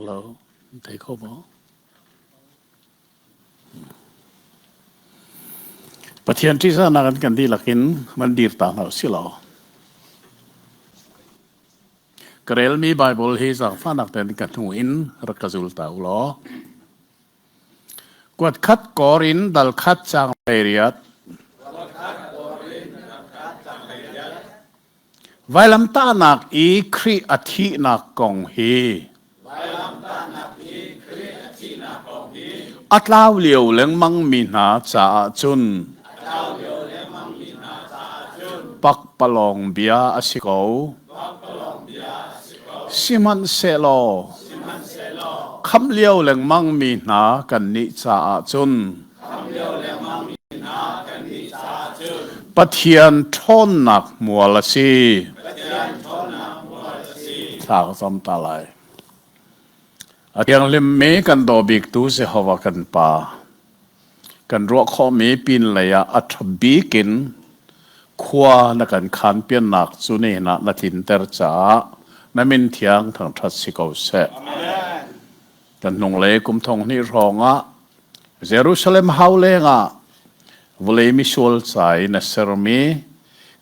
Hello, thei kho maw? Pathian ṭihzahnak in kan dihlak in van dir ta hna usih law. Ka relmi Baibal hi zaangfahnak tein ka hnu in rak ka zul ta u law. Kuat khat kawr in dal khat caang 18. Vailamtahnak i Khrih a thihnak kong hi a tlau lio lengmang mi hna caah cun pakpalawng bia a si ko. Sihmanhsehlaw khamh lio lengmang mi hna kannih caah cun Pathian ṭhawnnak hmual a si. Thla ka cam ta lai. A thianghlimmi kan daw biktu Jehovah kan Pa, kan ruah khawhmi pinlei ah a ṭha bik in khua na kan khanpiannak cu nihin ah na tlinter caah na min thiang thangṭhat si ko seh. Kan hnunglei kum thong hnih hrawng ah Jerusalem hau lengah vawlei misual ca i na sermi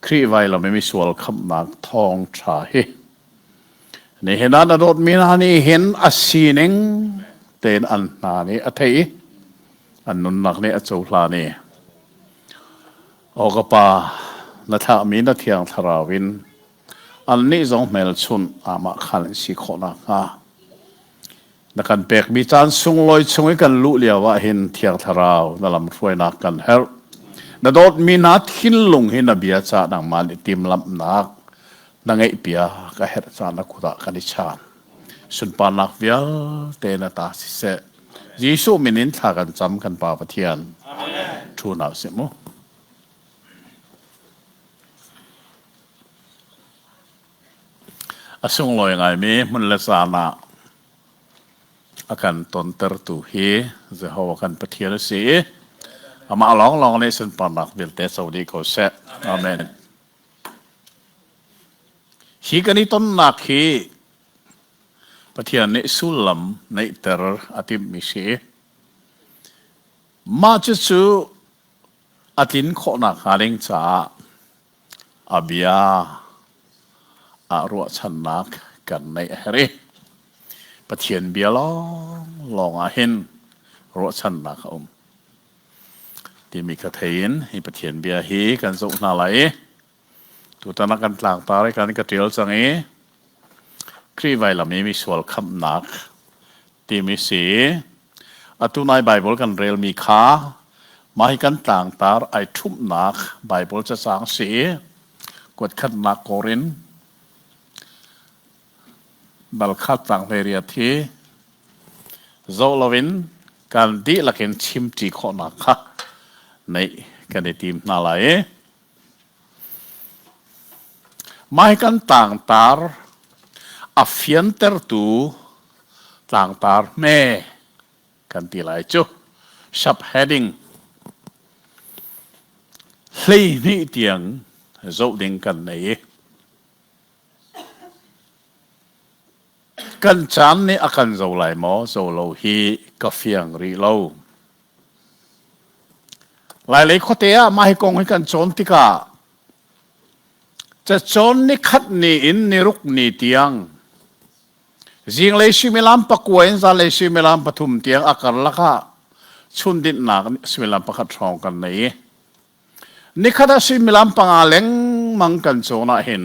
Khrih vailam i misual khamhnak thawngṭha hi nihin ah na dawtmi hna nih hin a sining tein an hna nih a theih i an nunnak nih a cohlan i aw ka pa na thlahmi na thiang thlarau in annih zong hmelchunh amah khan an si khawh nakhnga Na kan pekmi caan sunglawi chung i kan luh lio ah hin Thiang Thlarau na lamhruainak kan herh. Na dawtmi hna thinlung hi na bia ca nangmah nih timhlamhnak na ngeihpiak a herh caan na kut ah kan i chaan. Sunparnak vialte na ta siseh. Jesuh min in thla kan cam kan Pa Pathian. Amen. Thu na si mu. A sunglawi ngaimi hmun le caan ah a kan tontertu hi Jehovah kan Pathian a si i amah lawnglawng nih sunparnak vialte co dih ko seh. Amen. Hi kan i tonnak hi Pathian nih sullam neihter a timhmi si. Mah cucu a tlin khawhnak hnga ding caah A bia ah ruahchannak kan neih a herh i Pathian bia lawnglawng ah hin ruahchannak a um timi kha thei in hi Pathian bia hi kan zoh hna lai i tutan ah kan tlangtar i kan ka ṭial cang i Khrih vailam i misual khamhnak timi si. Atu nai Baibal kan relmi kha mah hi kan tlangtar ai ṭhumhnak Baibal cacang si i kuatkhatnak Korin dal khat tlang 18 hi zoh loin kan dihlak in chimṭi khawhnak kha neih kan i tim hna lai i Mah hi kan tlangtar a fiantertu tlangtar hme kan ti lai cu. Subheading 12 tiang zoh ding kan nei i kan caan nih a kan zo lai maw zo lo hi ka fiang rih lo. Lailei khuate ah mah hi kong hi kan cawn tikah cacawn nikhat ni in niruk ni tiang zinglei suimilam pakua in zanlei suimilam pathum tiang a karlak ah chundinhnak suimilam pakhat hrawng kan nei i nikhat ah suimilam panga lengmang kan cawn ah hin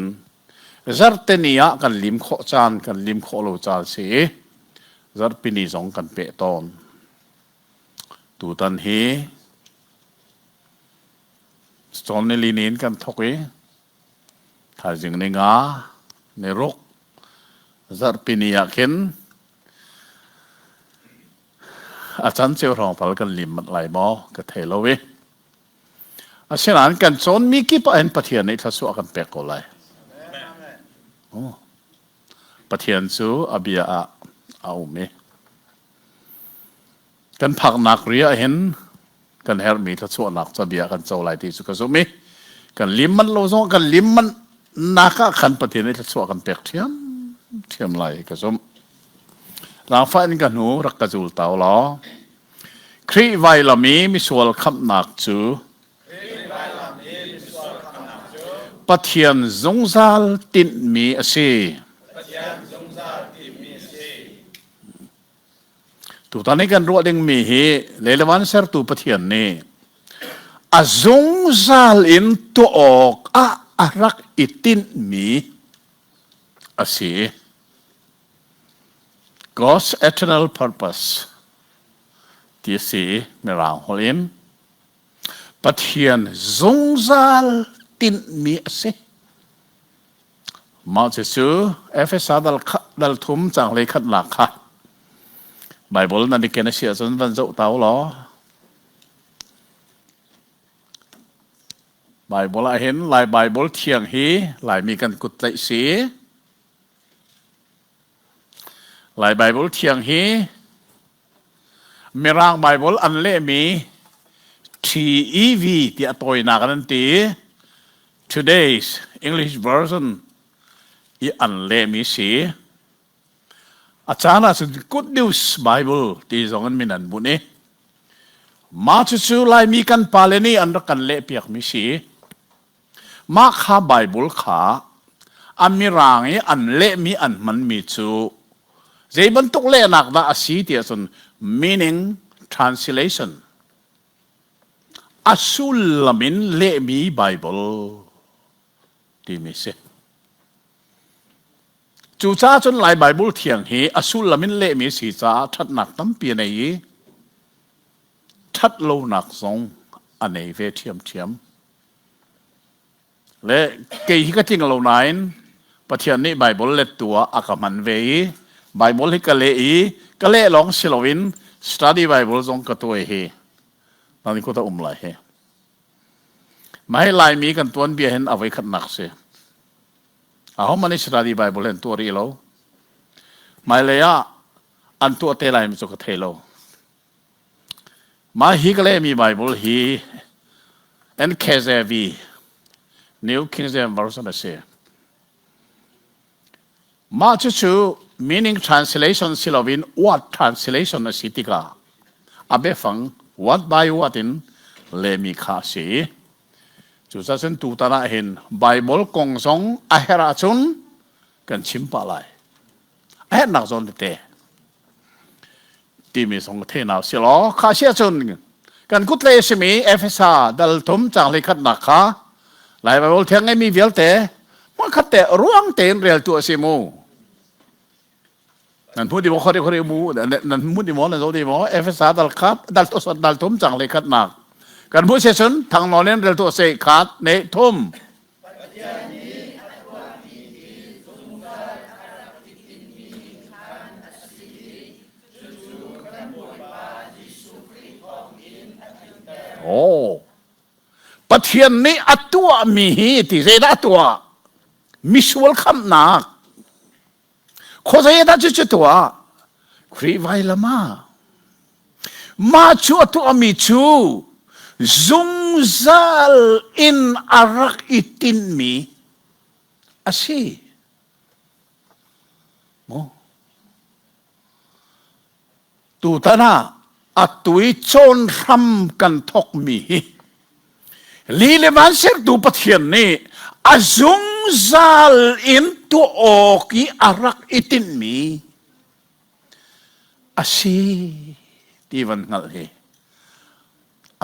zarhteni ah kan lim khawh caan kan lim khawh lo caan si i zarhpini zong kan peh tawn. Tutan hi cawn nili ni in kan thawk i thaizing ni nga ni ruk zarhpi ni ah khin a canceo hrawng tal kan lim manh lai maw ka thei lo i asinain kan cawnmi kip ah hin Pathian nih thluachuah a kan pek ko lai. Oh. Pathian cu a bia ah a um i Kan phaknak ri ah hin kan herhmi thluachuahnak cabia kan co lai ti cu ka zumh i kan lim manh lo zong kan lim manh nak ah khan Pathian nih thluachuah kan pek ṭhiamṭhiam lai ka zumh. Zaangfah in ka hnu rak ka zul ta law. Khrih vailam i misual khamhnak cu Pathian zungzal tinhmi a si. Tutan i kan ruah dingmi hi lelevan sertu Pathian nih a zungzal in tuah awk ah a rak i tinhmi a si. God's eternal purpose ti a si Mirang holh in. Pathian zungzal tinhmi a si. Mah cucu Efesa dal, dal thum caang hlei khatnak kha Baibal nan i ken a si ahcun van zoh ta u law. Baibal ah hin Lai Baibal thiang hi Laimi kan kut tlaih si. Lai Baibal thiang hi Mirang Baibal an lehmi TEV tiah tawinak an ti. Today's English Version i an lehmi si. A caan ah cun Good News Bible ti zong in min an bunh i mah cucu Laimi kan pale nih an rak kan lehpiakmi si. Mah kha Baibal kha a mirang i an lehmi an hmanmi cu zei bantuk lehnak dah a si ti ahcun meaning translation a sullam in lehmi Baibal timi si. Cucaah cun Lai Baibal thiang hi a sullam in lehmi si caah ṭhatnak tampi a nei i ṭhatlonak zong a nei ve ṭhiamṭhiam. Le kei hi ka tling lo nain Pathian nih Baibal lettu ah a ka hman ve i Baibal hi ka leh i ka leh lawng si loin study Bible zong ka tuai hi nan kut a um lai hi. Mah hi Laimi kan tuanbia hin a voikhatnak si. Ahohmanh nih study Bible hin tuah rih lo. Hmailei ah an tuah te lai mi cu ka thei lo. Mah hi ka lehmi Bible hi NKJV, New King James Version a si. Mah cucu meaning translation si loin word translation a si tikah a biafang word by word in lehmi kha a si. Cucaah cun tutan ah hin Bible kong zong a herh ahcun kan chim pah lai. A herhnak zawn tete. Timi zong theihnak si law kha si ahcun kan kutlei a simi Efesa dal thum caang hleikhatnak kha Lai Baibal thiang ngeimi vialte hmunkhat te ruang tein reltu a si mu. Nan hmu di maw khori khori mu nan hmu di maw nan zo di maw Efesa dal khat dal dal thum caang hleikhatnak kan hmu se cun thangnawn in reltu a si khat ne thum. Pathian nih a tuahmi hi zungzal a rak i tinhmi khan a si i cucu kan Bawipa Jesuh Khrih thawngin a tlinter. Oh. Pathian nih a tuahmi hi ti zeidah a tuah? Misual khamhnak. Khuazei dah cucu tuah? Khrih vailam ah. Mah cu a tuahmi cu zungzal in a rak i tinhmi a si. Maw? Tutan ah atu i cawn hram kan thawkmi hi li le van sertu Pathian nih a zungzal in tuah awk i a rak i tinhmi a si ti van hngalh hi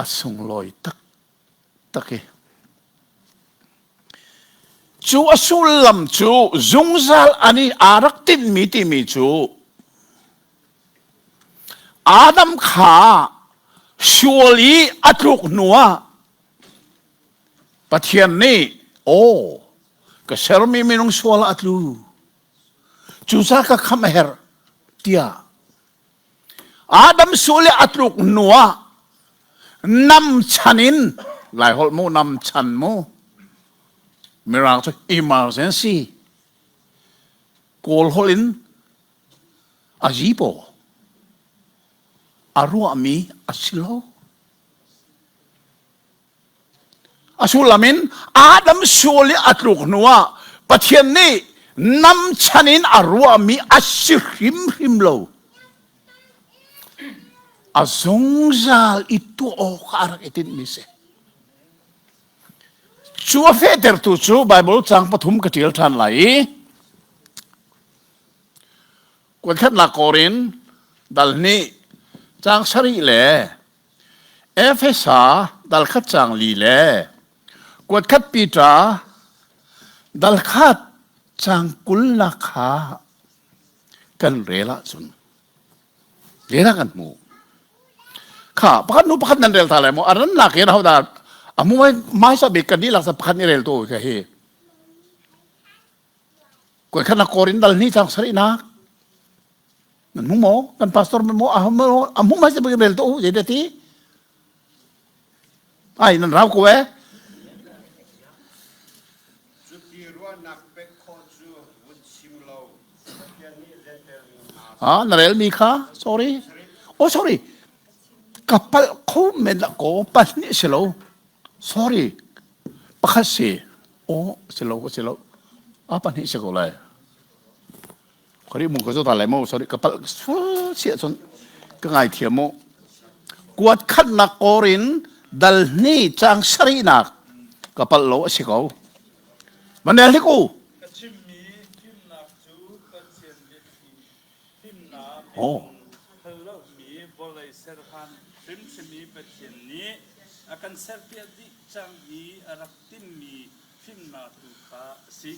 a sunglawi taktak i Cu a sullam cu zungzal an i aa rak tinhmi timi cu Adam kha sual i a tluk hnuah Pathian nih aw ka sermi minung sual ah a tlu cucaah ka khamh a herh tiah Adam sual i a tluk hnuah nam chan in Laiholh mu nam chan mu Mirang cu emergency Kawl holh in a zipaw a ruahmi a si lo. A sullam in Adam sual i a tluk hnuah Pathian nih nam chan in a ruahmi a si hrimhrim lo. A zungzal i tuah awk a rak i tinhmi si. Cu a fehtertu cu Baibal caang pathum ka ṭial ṭhan lai i kuatkhatnak Korin dal hnih caang sarih le Efesa dal khat caang li le kuatkhat Peter dal khat caang kulnak kha kan rel ahcun Lena kan hmu. Kha pakhat nu pakhat nan rel ta lai maw? A ran lak in hodah a mu mai sa bik kan dihlak sa pakhat ni rel tu ka hi. Koi khat na korin dal ni chang sari nak. Nan mu mo kan pastor mo a mu a mu mai sa bik rel tu je de ti. Ai nan rau ko eh. Cuti ruahnak pek khawh cu vun chim lo. Pathian nih Jentail mi hna Ah, na relmi kha? Sorry. Oh, sorry. Ka palh kho men la ko pahnih si lo. Sorry. Pakhat si. Oh, si lo, si lo. Ah, pahnih si ko lai. Khari mu ka zo ta lai mo. Sorry, ka palh sia cun ka ngai thiam mu. Kuat khatnak korin dal hni chang sarihnak ka palh lo a si ko. Manel hik u. Ka chimmi fimnak cu Pathian biathli fimnak Oh. hal lomi vawlei serhan hrimhrim i Pathian nih a kan serpiak dih cang i a rak timmi fimnak tu kha a si.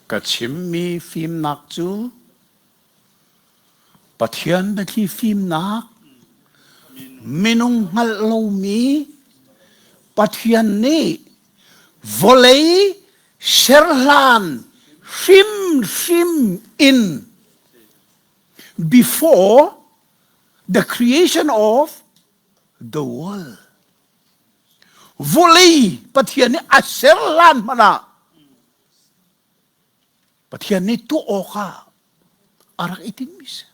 Ka chimmi fimnak cu Pathian biathli fimnak, minung hngalh lomi Pathian nih vawlei serhlan hrimhrim in before the creation of the world vawlei Pathian nih a ser hlan hmanh ah Pathian nih tuah awkah a rak i tinhmi si.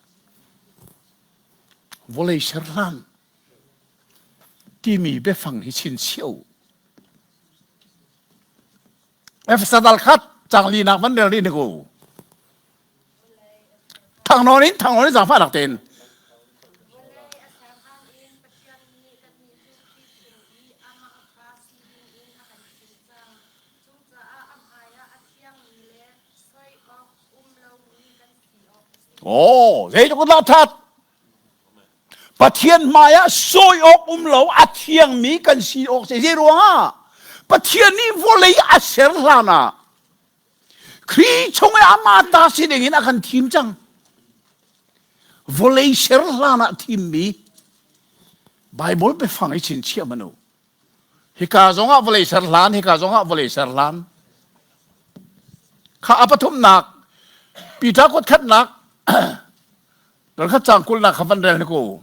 Vawlei ser hlan timi biafang hi chinchiah u. Efesa dal khat cang linak van rel rih ku. Thangnawn in thangnawn in zaangfahnak tein. Vawlei a ser hlan in Pathian nih kannih cu Khrih chung i amah fa si dingin a kan thim cang. Oh, zeitluk dah that? Pathian hmai ah sawi awk um lo a thiangmi kan si awk si. Zei ruangah? Pathian nih vawlei a ser hlan ah Khrih chung i amah ta si ding in a kan thim cang. Vawlei ser hlan ah thimmi Bible biafang i chinchiah manu. Hika zongah vawlei ser hlan, hika zongah vawlei ser hlan. Kha a pathumnak Peter kut khatnak dal khat cang kulnak kha van rel ni ko.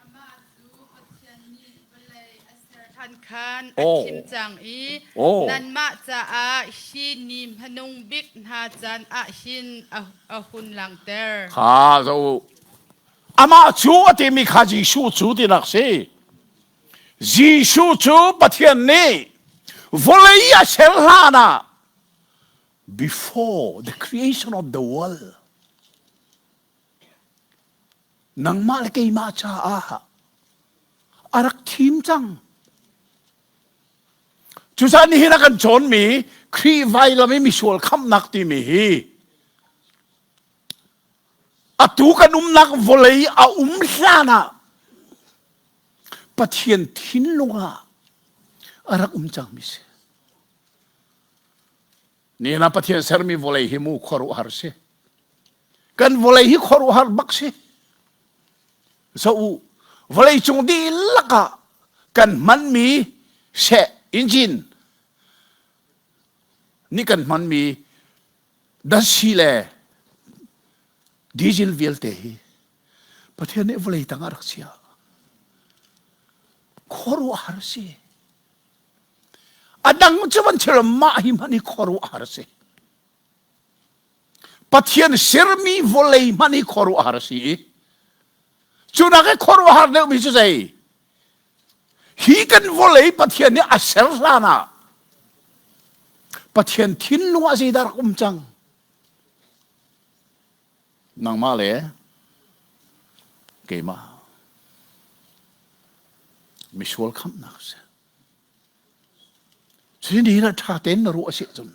Amah cu Pathian nih vawlei a ser hlan khan a thim cang i nanmah caah hi ni hmanung bik hna caan ah hin a hun langhter. Kha zo amah cu a timi kha Jesuh cu tinak si. Jesuh cu Pathian nih vawlei a ser hlan ah before the creation of the world nangmah le keimah caah a rak thim cang. Cucaah nihin a kan cawnmi Khrih vailam i misual khamhnak timi hi atu kan umnak vawlei a um hlan ah Pathian thinlung ah a rak um cangmi si. Nihin ah Pathian sermi vawlei hi mu khuaruahhar si. Kan vawlei hi khuaruahhar bak si. So u, vawlei cung dihlak ah kan hmanmi seh engine nih kan hmanmi datsi le diesel vialte hi Pathian nih vawlei tang ah rak chiah. Khuaruahhar si. A dang cu van chim mah hi hmanh hi khuaruahhar si. Pathian sermi vawlei hmanh hi khuaruahhar si i cu nak i khuaruahhar deuhmi cu zei? Hi kan vawlei Pathian nih a ser hlan ah Pathian thinlung ah zeidah rak um cang? Nangmah le Keimah misual khamhnak a si. Cu ni na ṭha tein na ruah a si ahcun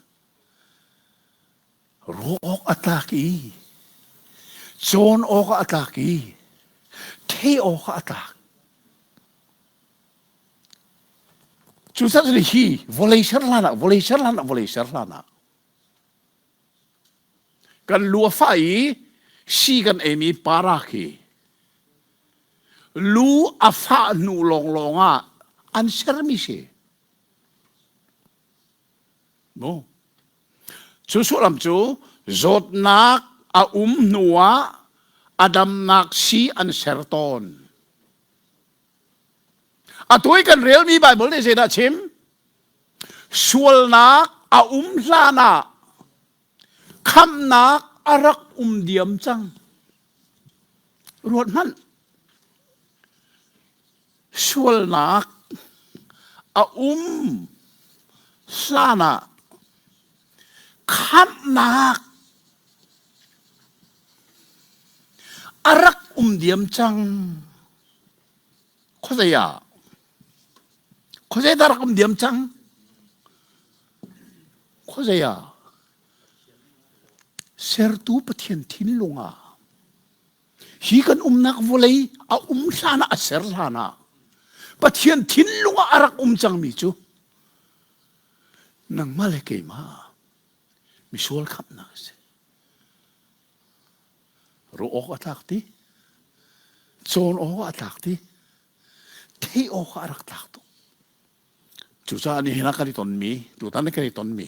ruah awk a tlak i cawn awk a tlak i theih awk a tlak. Cucaah cun hi vawlei ser hlan ah vawlei ser hlan ah vawlei ser hlan ah kan lu a fah i si kan eimi para khi lu a fah hnu lawnglawng ah an sermi si. Mu. Cu sullam cu zawtnak a um hnu ah a damnak si an ser tawn. Atu i kan relmi Baibal nih zeidah a chim? Sualnak a um hlan ah khamhnak a rak um diam cang. Ruat hmanh. Sualnak a um hlan ah khamhnak a rak um diam cang. Khuazei ah? Khuazei dah rak um diam cang? Khuazei ah? Sertu Pathian thinlung ah hi kan umnak vawlei a um hlan ah a ser hlan ah Pathian thinlung ah a rak um cangmi cu nangmah le keimah misual khamhnak a si. Ruah awk a tlak ti, cawn awk a tlak ti, theih awk a rak tlak tuk. Cucaah nihin ah kan i tonmi, tutan kan i tonmi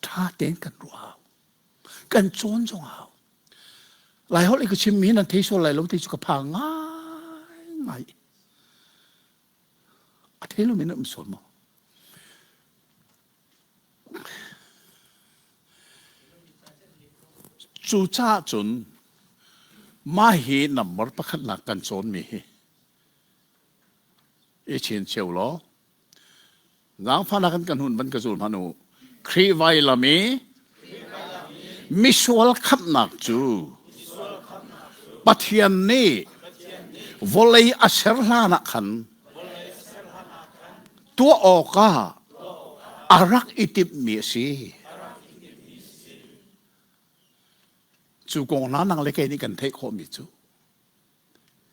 ṭha tein kan ruah hau. Kan cawn zong hau. Lai holh i ka chimmi nan thei sual lai lo ti cu ka phang ngaingai. A thei lomi nan um sual maw? Cucaah cun mah hi number pakhatnak kan cawnmi hi i chin cio law zaangfahnak in kan hun van ka zul hmanh u. Khrih vailam i misual khamhnak cu Pathian nih vawlei a ser hlan ah khan tuah awkah a rak i timhmi a si. Cu kong hna nang le kei nih kan theih khawhmi cu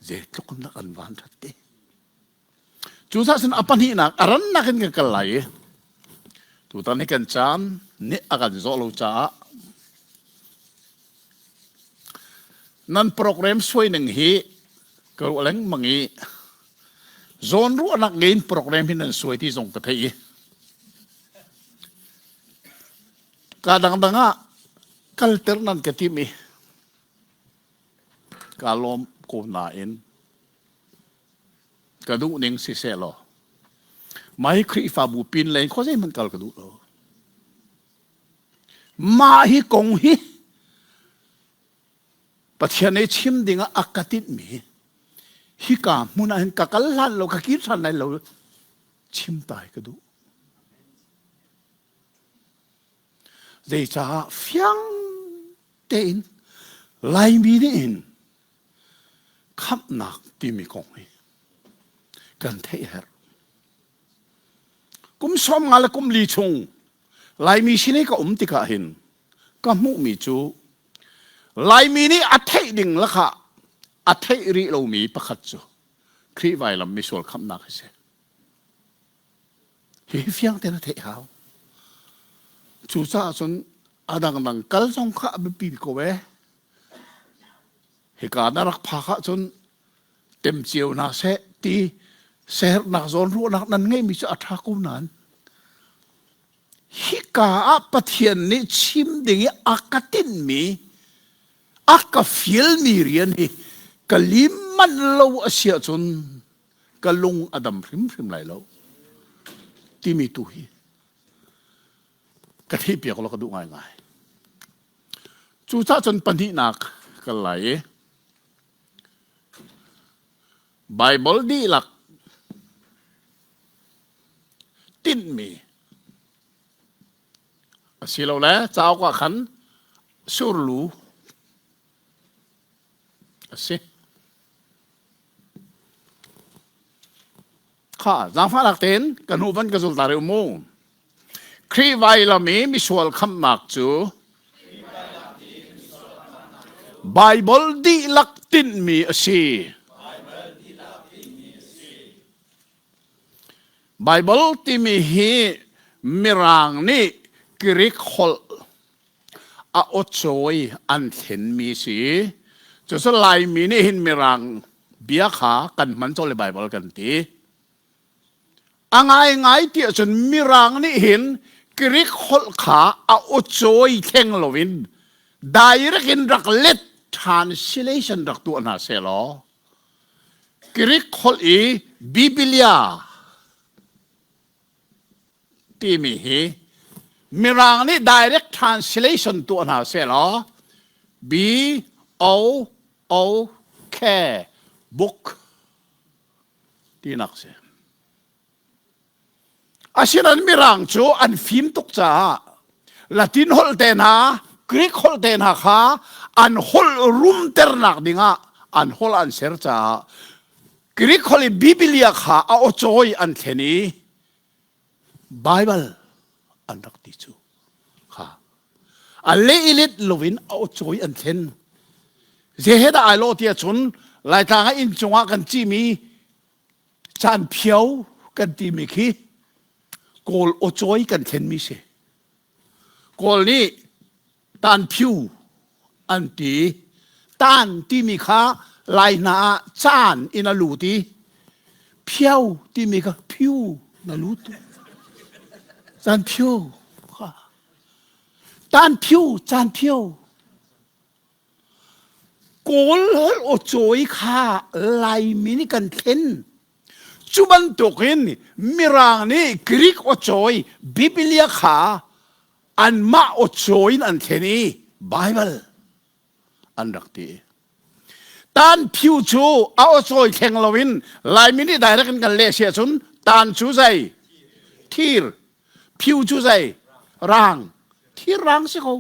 zeitluk in dah kan van ṭhat te. Cucaah cun a pahnihnak a rannak in kan kal lai i tutan hi kan caan nih a kan zawh lo caah nan program suai ning hi ka ruah lengmang i zawnruahnak ngei in program hi nan suai ti zong ka theih i ka dangdang ah kalter nan ka tim i ka lawm ko nain ka duh ning siseh law mai Khrihfabu pin lei khuazei hmanh kal ka duh lo mah hi kong hi Pathian nih chim ding ah a ka tinhmi hika hmun ah hin ka kal hlan lo ka kir ṭhan lai lo chim tai ka duh. Zeicah fiang tein Laimi nih hin khamhnak timi kong hi kan theih herh. Kum sawm nga le kum li chung Laimi sin i ka um tikah hin ka hmuhmi cu Laimi nih a theih ding lakah a theih rih lomi pakhat cu Khrih vailam misual khamhnak hi si. Hi fiang tein a theih hau. Cucaah cun a dangdang kal zong kha a biapi ko ee. Hika na rak phak ahcun tem cio hna seh ti sehernak zawn ruahnak nan ngeihmi cu a ṭha ko nain hika ah Pathian nih chim ding i a ka tinhmi a ka fialmi rian hi ka lim manh lo a si ahcun ka lung a dam hrimhrim lai lo timi tu hi ka theihpiak law ka duh ngaingai. Cucaah cun pahnihnak kal lai i Baibal dihlak tinhmi asilole cauk ah khan surlu. A si. Kha zaangfahnak tein ka hnu van ka zul ta rih u mu. Khrih vailam i misual khamhnak cu Baibal dihlak tinhmi a si. Baibal timi hi Mirang nih Greek holh a awcawi an thlenmi si. Cucu Laimi nih hin Mirang bia kha kan hman colh i Baibal kan ti. A ngaingai ti ahcun Mirang nih hin Greek holh kha a awcawi theng loin direct in rak let translation rak tuah hna sehlaw Greek holh i Biblia timi hi Mirang nih direct translation tuah hna sehlaw B O O K book tinak si. Asinain Mirang cu an fim tuk caah Latin holh te hna, Greek holh te hna kha an holh rumternak dingah an holh an ser caah Greek holh i Biblia kha a awcawi an thlen i Baibal an rak ti cu kha a leh i let loin a awcawi an thlen. Zei he dah ai lawh ti ahcun Laitlang ah inn cungah kan cihmi caan phio kan timi khi Kawl awcawi kan thlenmi si. Kawl nih Tanphiu an ti. Tan timi kha Lai hna ah caan in a lut i phio timi kha phiu na lut. Tanphiu kha. Tanphiu, canphio. Kawl holh aw cawi kha Laimi nih kan thlen. Cu bantukin Mirang nih Greek aw cawi Biblia kha anmah awcaw in an thlen i Baibal an rak ti. Tan phiu cu a awcawi thleng loin Laimi nih direct in kan leh si ahcun tan cu zei? Thir. Phiu cu zei? Rang. Thir rang si ko.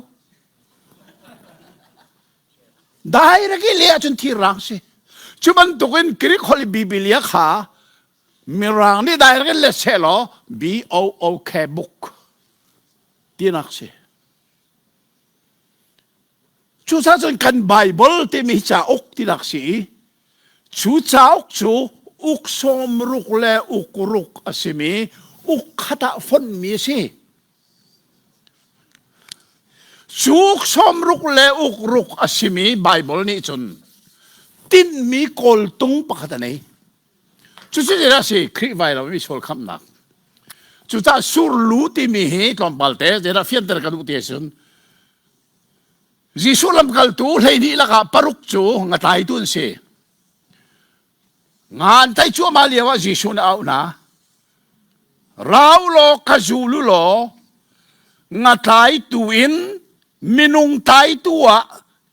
Direct i leh ahcun thir rang si. Cu bantukin Greek holh i Biblia kha Mirang nih direct in let sehlaw B O O K book tinak si. Cucaah cun kan Bible timi cauk tinak si i cu cauk cu uk sawmruk le uk ruk a simi uk khat ah fonhmi a si. Cu uk sawmruk le uk ruk a simi Bible nih cun tinhmi kawltung pakhat a nei. Cucu zeidah a si? Khrih vailam i sual khamhnak. Cucaah surlu timi hi tlawmpal te zeidah fianter ka duh ti ahcun Jesuh lamkaltu 12 lakah paruk cu ngatlaitu an si. Nga an tlaih cuahmah lio ah Jesuh nih a auh hna. Rau law ka zul u law ngatlaitu in minung tlaitu ah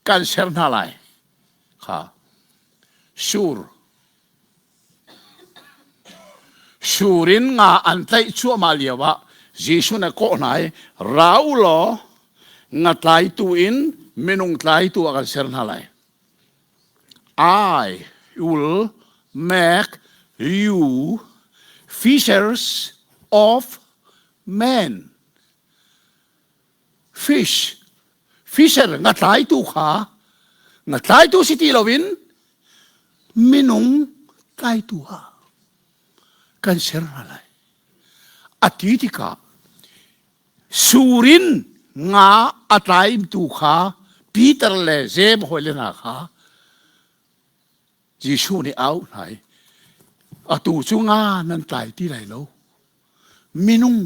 kan ser hna lai. Kha sur Sur in nga an tlaih cuahmah lioah Jesuh nih a kawh hna i ra u law nga tlaitu in minung tlaitu ah kan ser hna lai. I will make you fishers of men. Fish fisher nga tlaitu kha nga tlaitu si ti loin minung tlaitu ah kan ser hna lai a ti tikah sur in nga a tlaimtu kha Peter le Jeim hawile hna kha Jesuh nih a auh hna i atu cu nga nan tlai ti lai lo minung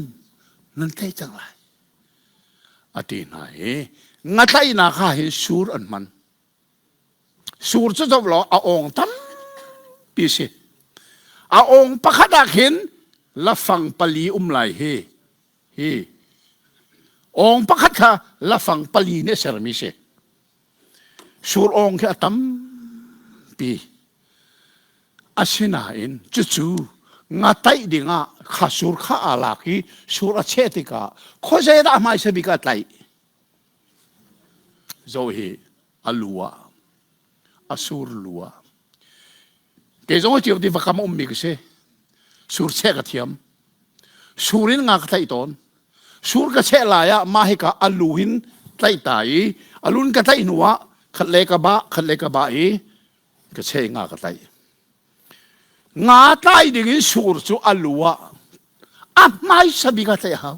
nan tlaih cang lai a ti hna i ngatlaihnak ah hin sur an hman sur cu zoh law a awng tampi si a awng pakhat ah khin lafang pali um lai hi hi awng pakhat kha lafang pali nih a sermi si Sur awng khi a tampi. Asinain cucu nga taih dingah kha sur kha aa lak i sur a cheh tikah khuazei dah hmaisa bik a tlaih? Zo hi a lu ah. A sur lu ah. Kei zong cio ti vakam ummi ka si. Sur cheh ka thiam. Sur in nga ka tlaih tawn. Sur ka cheh lai ah mah hika a lu hin tlaih ta i a lun ka tlaih hnu ah khat le ka ba khat le ka ba i ka cheh nga ka tlaih. Nga tlai ding in sur cu a lu ah a hmaisa bik a tlaih hau.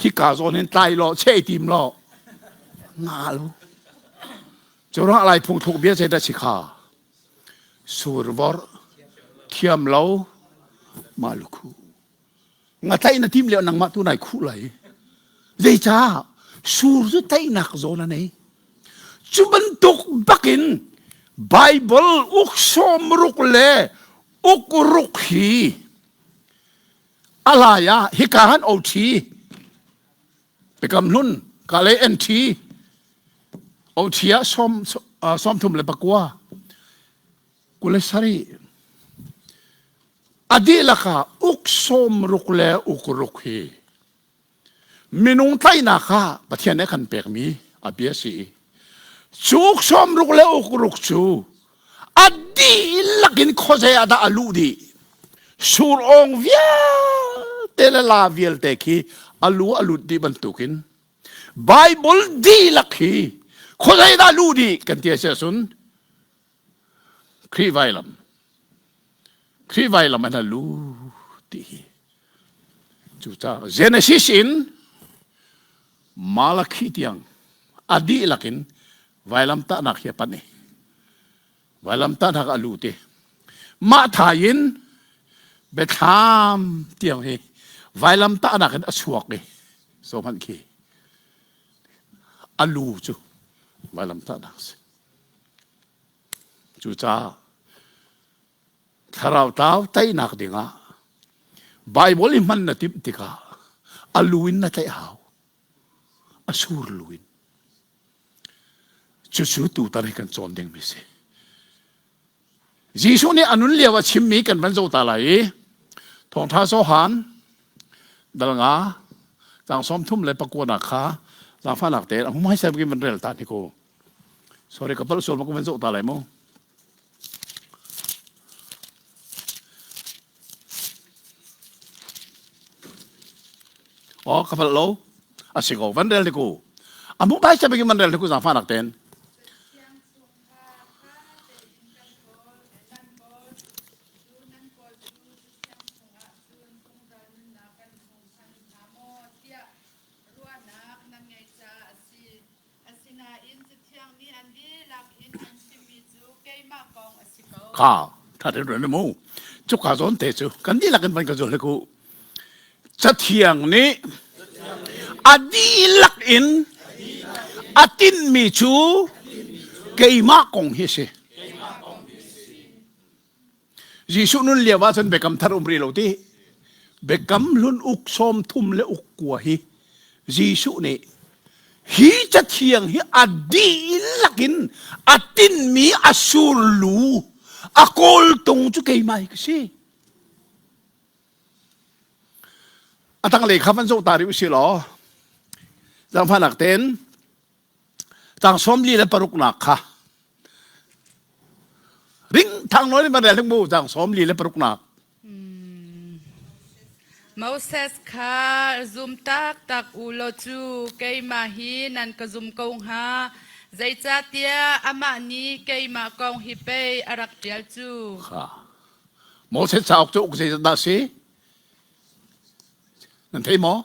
Hika zawn hin tlai law cheh tim law nga lo. Cu ruangah Lai phungthluk bia zeidah si kha? Survor thiam lo mah lukhu. Nga tlaih na tim lio nangmah tu nai khuh lai. Zeicah? Sur cu tlaihnak zawn a nei. Cu bantuk bakin Bible uk sawmruk le uk ruk hi a lai ah hika han OT Biakam hlun ka le NT OT ah sawm 39 27 a dihlak ah uk sawm ruk le uk ruk hi minung tlaihnak ah Pathian nih a kan pekmi a bia si i cu uk sawm ruk le uk ruk cu a dihlak in khuazei ah dah a luh dih sur awng vialte le la vialte khi a lu a lut dih bantukin Bible dihlak hi khuazei dah luh dih kan ti a si ahcun Khrih vailam Khrih vailam an a lu ti hi cucaah Genesis in Malakhi tiang a dihlak in vailamtahnak hi a panh i vailamtahnak a lut i mah thai in biathlam tiang hi vailamtahnak in a chuak i so hmanh khi a lu cu vailamtahnak a si cucaah thlarau tlau teinak dingah Bible i hman na timh tikah a lu in na tlaih hau a sur lu in Cucu tutan hi kan cawn dingmi si. Jesuh nih a nun lio a chimmi kan van zoh ta lai i Thawngṭha Johan dal nga caang sawm thum le pakuanak kha zaangfahnak tein a hmai sem van rel ta ni ko. Sorry ka palh sual ma ka van zoh ta lai mu. Oh, ka palh lo. A si ko, van rel ku. A mu bai sabi van rel ku zaangfahnak tein. Ruahnak nan ngeih caah a si. Asinain Cathiang nih an dihlak in an chimmi cu keimah kong a si ko. Kha tha te ren mu. Cuka zawn te cu kan dihlak in van ka zul ku. Cathiang nih a dihlak in a tinhmi cu keimah kong hi a si. Jesuh nun lio ah cun biakam thar um rih lo ti. Biakam hlun uk sawm thum le uk kua hi Jesuh nih hi cathiang hi a dihlak in a tinhmi a surlu a kawltung cu keimah hi ka si. A tanglei kha van zoh ta rih usih law zaangfahnak tein Tang sawm li le paruknak kha ring thang nawn in van rel mu tang sawm li le paruknak. Moses kha zum taktak u law cu keimah hi nan ka zum ko hnga. Zeicahtiah amah nih keimah kong hi pei a rak ṭial cu. Kha. Moses cauk cu uk zeizat dah si? Nan thei maw?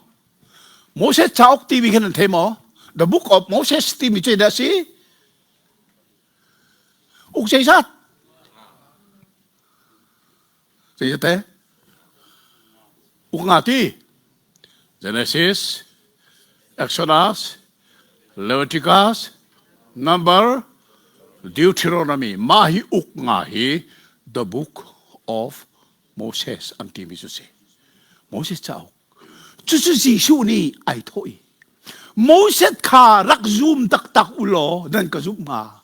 Moses cauk timi kha nan thei maw? The Book of Moses timi cu dah si? Uk zeizat? Zeizat te? Uk nga ti? Genesis, Exodus, Leviticus, Number, Deuteronomy. Mah hi uk nga hi the book of Moses an timi cu si. Moses cauk. Cucu Jesuh nih ai thawh i Moses kha rak zum taktak u law nan ka zumh hnga.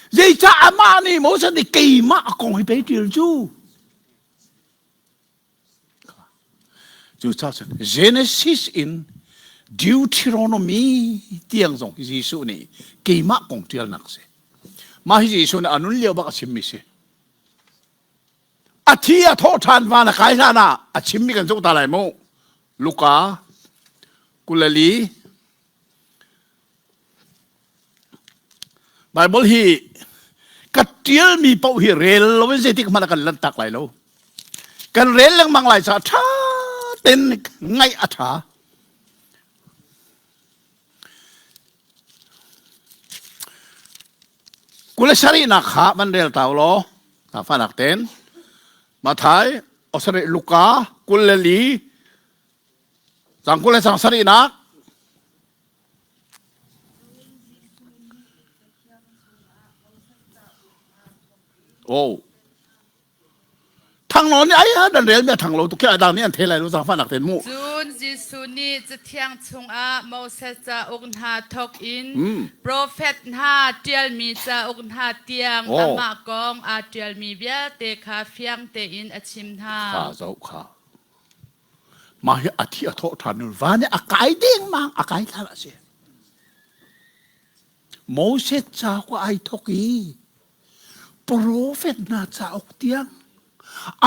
Zeicah amah nih Moses nih keimah a kong hi pei ṭial cu. Cucaah cun Genesis in Deuteronomy tiang zong hi Jesuh nih keimah kong ṭialnak si. Mah hi Jesuh nih a nun lio bak a chimmi si. A thi a thawh ṭhan van a kai hlan ah a chimmi kan zoh ta lai mu. Luka 24 Bible hi ka ṭialmi paoh hi rel lo in zeitik hmanh ah kan lanhtak lai lo. Kan rel lengmang lai caah ṭha tein ngaih a ṭha. 27nak kha van rel ta law ta fanak ten Mathai osari Luka 24 cang 20 le cang sarihnak Oh Thanglo nih ai dan rel mi a thanglo tuk khi adang nih an thei lai lo zaangfahnak ten mu. Cun Jesuh nih Cathiang chungah Moses cauk hna thawk in profet hna ṭialmi cauk hna tiang amah kong aa ṭialmi vialte kha fiang tein a chim hna. Kha zoh kha. Mah hi a thi a thawh ṭhan van i a kai dengmang a kai thlan a si. Moses cauk ai thawk i Profet hna cauk tiang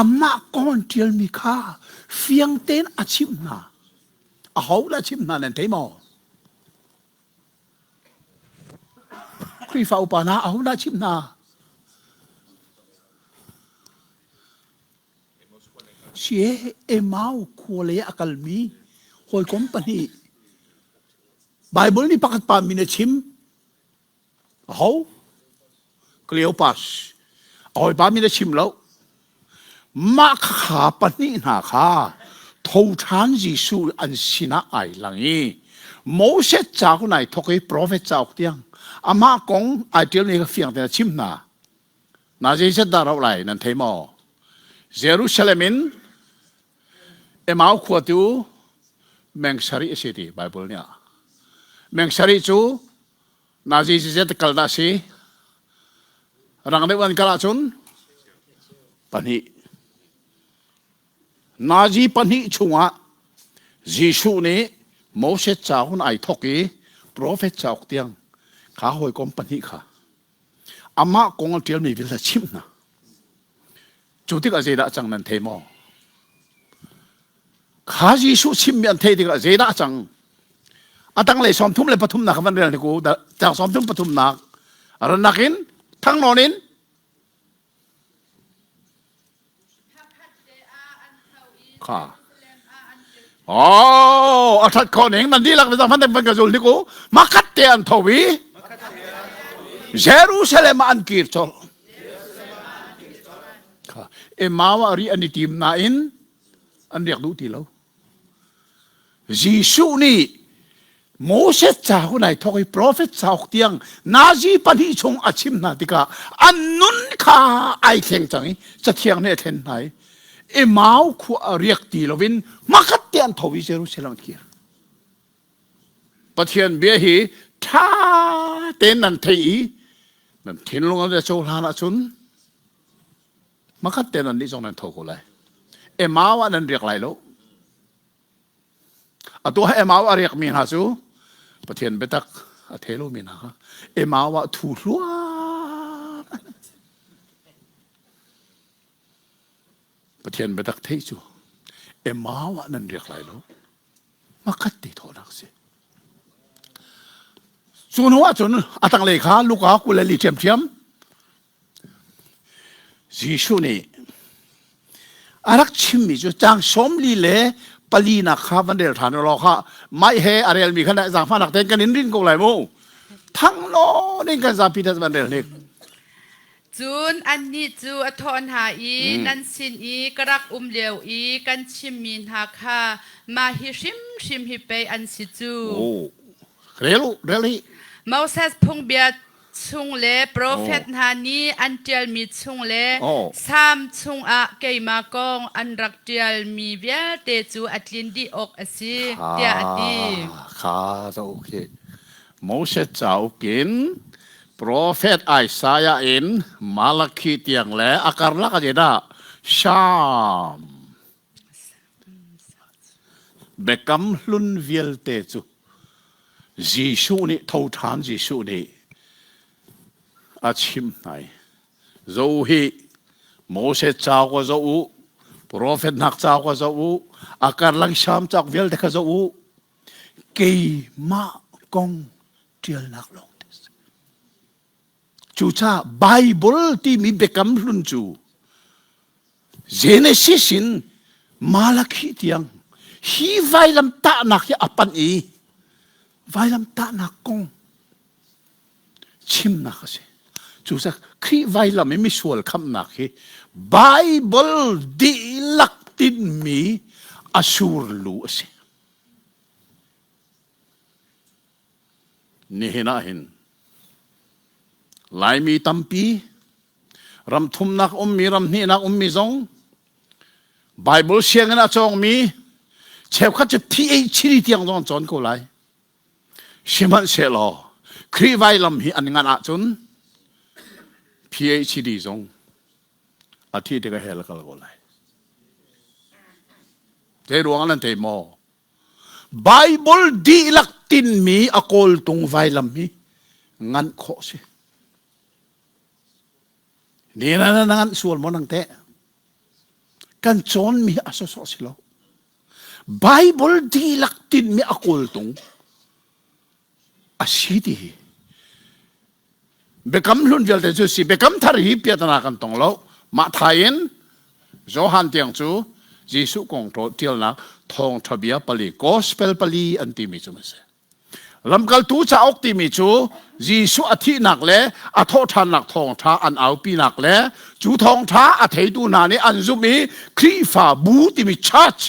amah kong an ṭialmi kha fiang tein a chimh hna. Aho dah a chimh hna nan thei maw? Khrihfa upa hna aho dah a chimh hna? Sie Emau khua lei a kalmi hawikom pahnih Baibal nih pakhat pa min a chim. Aho? Cleopas. A hawipa min a chim lo. Mah kha pahnih hna kha tho ṭhan Jesuh an sinah ai lang i Moses cauk in ai thawk i profet cauk tiang amah kong ai ṭialmi kha fiang tein a chim hna. Na zeizat dah rauh lai nan thei maw? Jerusalem in Emau khua tu meng sarih a si ti Bible nih ah. Meng sarih cu Nazi zizet kal dah si? Rang deuh an kal ahcun pahnih. Nazi pahnih chungah Jesuh nih Moses cauk in ai thawk i profet cauk tiang kha hawikom pahnih kha amah kong a ṭialmi vialte chimh hna. Cu tikah zeidah cang nan thei maw? Kha Jesuh chimmi an theih tikah zeidah a cang? A tanglei 33 nak van rel ku tang 33 nak rannak in thangnawn in kha Oh, a that kho ning nan dihlak le zang fan ka zul ni ku makhat te an tho i Jerusalem ah an kir colh. Kha Emau ah ri an i tim nain an riak duh ti lo. Jesuh nih Moses cauk in ai thawk i profet cauk tiang nazi pahnih chung a chim hna tikah an nun kha ai thleng cang i cathiang nih a thlen hna i Emau khua a riak ti loin hmakhat te an tho i Jerusalem an kir. Pathian bia hi ṭha tein nan thei i nan thinlung an cohlan ahcun Hmakhat te nan nih zong nan tho ko lai. Emau ah nan riak lai lo. Atu ah Emau a riakmi hna cu Pathian biatak a thei lomi hna kha Emau ah thu hluan. Pathian biatak theih cu Emau ah nan riak lai lo. Hmakhat te thawhnak si. Cu hnu ah cun a tanglei kha Luka 24 ṭhiamṭhiam Jesuh nih a rak chimmi cu caang sawmli le palinak kha van rel ṭhan u law kha mai he a relmi kha zaangfahnak tein kan in rin ko lai mu. Thang nawn in kan zapi te van rel hnik. Cun annih cu a thawh hna i nan sin i ka rak um lio i kan chimmi hna kha mah hi hrimhrim hi pei an si cu. Oh, rel u, rel hi. Moses phungbia chung le profet hna nih an ṭialmi chung le Salm chungah keimah kong an rak ṭialmi vialte cu a tlin dih awk a si, tiah a ti. Kha cauk hi Moses cauk in profet Isaiah in Malakhi tiang le a karlak ah dah Salm Biakam hlun vialte cu Jesuh nih tho ṭhan Jesuh nih A chim hna i, Zo hi Moses cauk a zoh u, profet hnak cauk a zoh u, a karlak Salm cauk vialte kha zoh u. Keimah kong ṭialnak lawng te si. Cucaah Bible timi biakam hlun cu Genesis in Malakhi tiang hi vailam tahnak hi a panh i vailam tahnak kong chimnak a si. Cucaah Khrih vailam i misual khamhnak hi Bible dihlak tinhmi a surlu a si. Nihin ah hin Laimi tampi ram thumnak ummi ram hnihnak ummi zong Bible sianginn a cawngmi cheukhat cu PhD tiang zong an cawn ko lai. Sihmanhsehlaw Khrih vailam hi an ngan ahcun PhD zong a thi tikah hell a kal ko lai. Zei ruang nan thei maw? Bible dihlak tinmi a kawltung vailam hi nganh khawh si. Ni na na nganh sual maw nang teh? Kan cawnmi a sawsawh si lo. Bible dihlak tinmi a kawltung a si ti hi biakam hlun vialte cu si biakam thar hi piatana kan tong lo mah thai in Johan tiang cu Jesuh kong ṭialnak thawngṭha bia pali gospel pali an timi cu a si lamkaltu cauk timi cu Jesuh a thihnak le a thawhṭhannak thawngṭha an aupinak le cu thawngṭha a theitu hna nih an zumh i Khrihfa bu timi church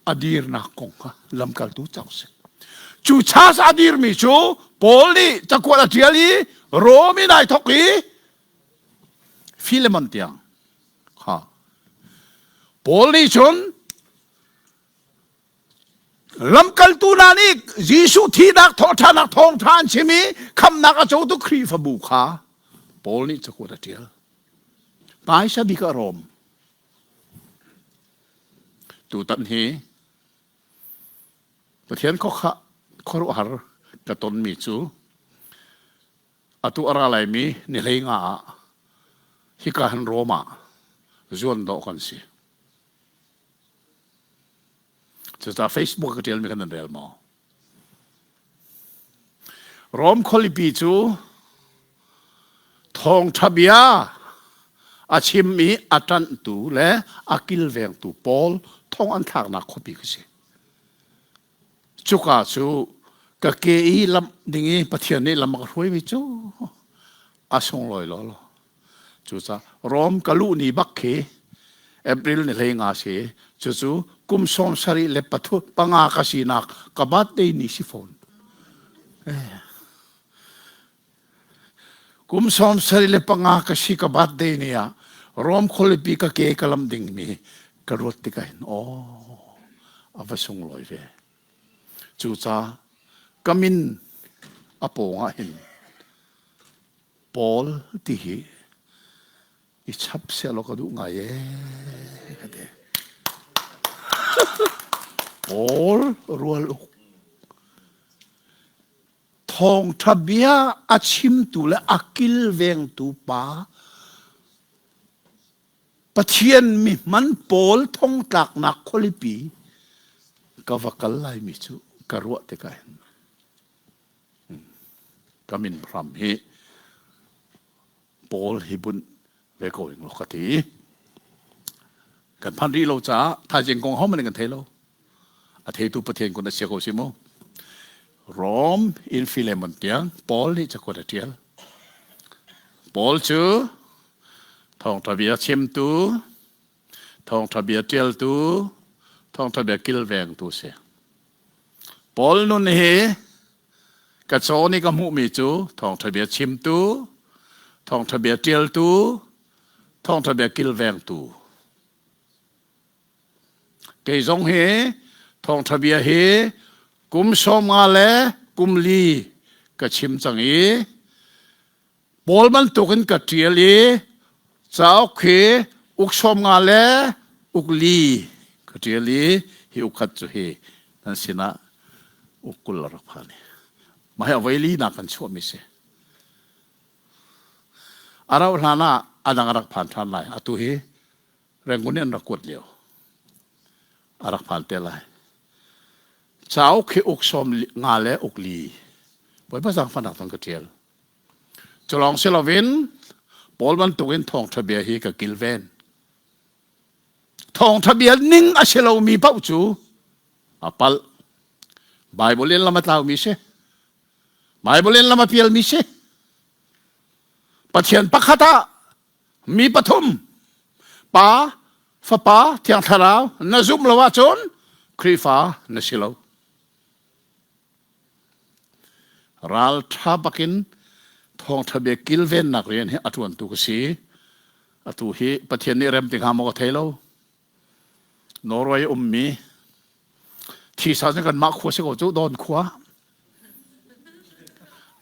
a dirnak kong kha lamkaltu cauk si. Cu church a dirmi cu Paul nih cakuat a ṭial i Rom in ai thawk i Philemon tiang kha Paul nih cun lamkaltu hna nih Jesuh thihnak thawhṭhannak thawngṭha an chim i khamnak a cotu Khrihfabu kha Paul nih cakuat a ṭial. Hmaisa bik ah Rom. Tutan hi Pathian khuakhah khuaruahhar ka tonmi cu atu a ra laimi ni hlei nga ah hika han Rom ah zuan dawh kan si. Cucaah Facebook ka ṭialmi khan nan rel maw? Rom khualipi cu thawngṭha bia a chim i a ṭanhtu le a kilvengtu pawl thong an thlaknak khuapi ka si. Cuka cu ka ke i lamh ding i Pathian nih lam a ka hruaimi cu a sunglawi lawlaw. Cucaah Rom ka luh ni bak khi April ni hlei nga si. Cucu kum 73 le pathu panga ka sinak ka birthday ni si fawn. Eh. Kum 75 ka si ka birthday ni ah Rom khualipi ka ke ka lam ding mi ka ruat tikah hin oh a va sunglawi ve. Cucaah ka min a pawng ah hin Paul ti hi i chap sehlaw ka duh ngai ee ka ti. Paul rual uk thawngṭha bia a chimtu le a kilvengtu pa Pathian mi hman pawl thongtlaknak khualipi ka va kal laimi cu ka ruah tikah hin Ka min hram hi Paul hi bunh ve ko ing law ka ti. Kan phan rih lo caah thaizing kong hohmanh kan thei lo. A theitu Pathian kun a sia ko si mu. Rom in Philemon tiang Paul nih cakuat a ṭial. Paul cu thawngṭha bia chimtu, thawngṭha bia ṭialtu, thawngṭha bia kilvengtu si. Paul nun hi ka cawn i ka hmuhmi cu thawngṭha bia chimtu, thawngṭha bia ṭialtu, thawngṭha bia kilvengtu. Kei zong hi thawngṭha bia hi kum 50 le kum li ka chim cang i Paul bantukin ka ṭial i cauk hi uk 50 le uk li ka ṭial i hi uk khat cu hi nan sinah uk 20 a rak phan i mah hi a voi linak kan chuahmi si. A rauh hlan ah a dang a rak phan ṭhan lai. Atu hi Rangoon in an rak kuat lio. A rak phan te lai. Cauk hi uk sawm nga le uk li. Bawipa zaangfahnak thawng ka ṭial. Cu lawng si loin Paul bantukin thawngṭha bia hi ka kilven. Thawngṭha bia ning a si lomi paoh cu a palh. Bible in lam a tlaumi si. Bible in lam a pialmi si. Pathian pakhat ah mi pathum Pa, Fapa, Thiang Thlarau na zumh lo ahcun Khrihfa na si lo. Ralṭha bakin thawngṭha bia kilvennak rian hi a ṭuantu ka si. Atu hi Pathian nih rem ti hnga maw ka thei lo. Norway ummi thisa cu kanmah khua si ko cu Dawn khua.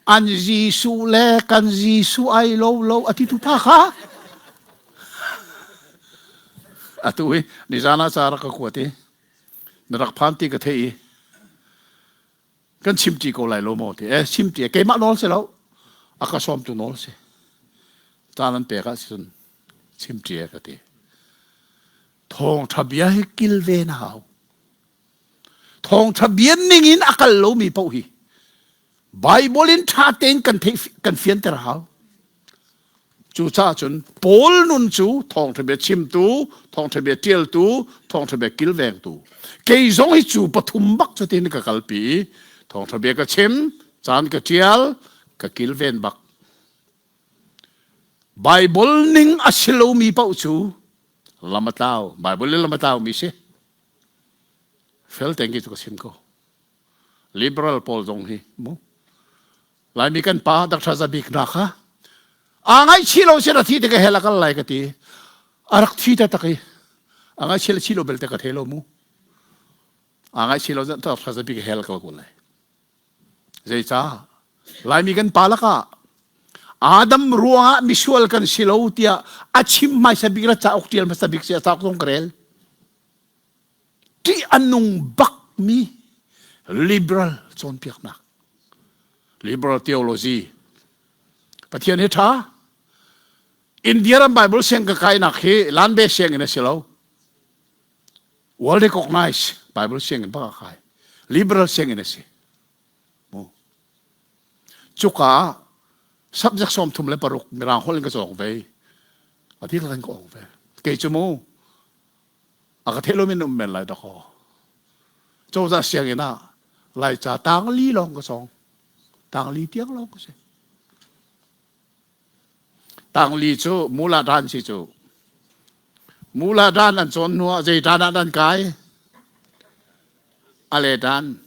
An Jesuh le kan Jesuh ai lo lo a ti tu pa kha. Atu hi nizan ah ca rak ka kuat i na rak phan ti ka theih i kan chimṭi ko lai lo maw ti eh chimṭi keimah nawl si lo a ka sawmtu nawl si caan an pek ahcun chimṭi ka ti thawngṭha bia hi kilven a hau thawngṭha bia ning in a kal lomi paoh hi Bible in ṭha tein kan theih kan fianter a hau. Cucaah cun Paul nun cu thawngṭha bia chimtu, thawngṭha bia ṭialtu, thawngṭha bia kilvengtu. Kei zong hi cu pathum bak cutin ka kalpi i thawngṭha bia ka chim, caan ka ṭial, ka kilven bak. Bible ning a si lomi paoh cu lam a tlau. Bible in lam a tlaumi si. Fel tein cu ka chim ko. Liberal pawl zong hi mu Laimi kan pa Dr. Zabik na kha aa ngaihchih lo sin a thi te ka hel a kal lai ka ti a rak thi ta tak i a ngaihchih le chi lo belte ka thei lo mu aa ngaihchih lo Dr. Zabik hel kal ko lai zeica Laimi kan pa lakah Adam ruangah misual kan si lo tiah a chim hmaisa bik le cauk ṭial hmasa bik si a cauk zong ka rel ṭih a nung bakmi liberal cawnpiaknak liberal theology Pathian hi ṭha India ram Bible siang ka kainak hi Lanbe sianginn a si lo world recognized Bible sianginn bak a kai liberal sianginn a si cuka subject 36 mirang holh in ka cawng ve a dihlak in ka awng ve kei cu mu a ka theih lomi na um men lai dakaw cozah sianginn ah laica tangli lawng ka cawng tangli tiang lawng ka si tangli cu mula dan si cu mula dan an cawn hnu ah zei dan ah dan kai ale dan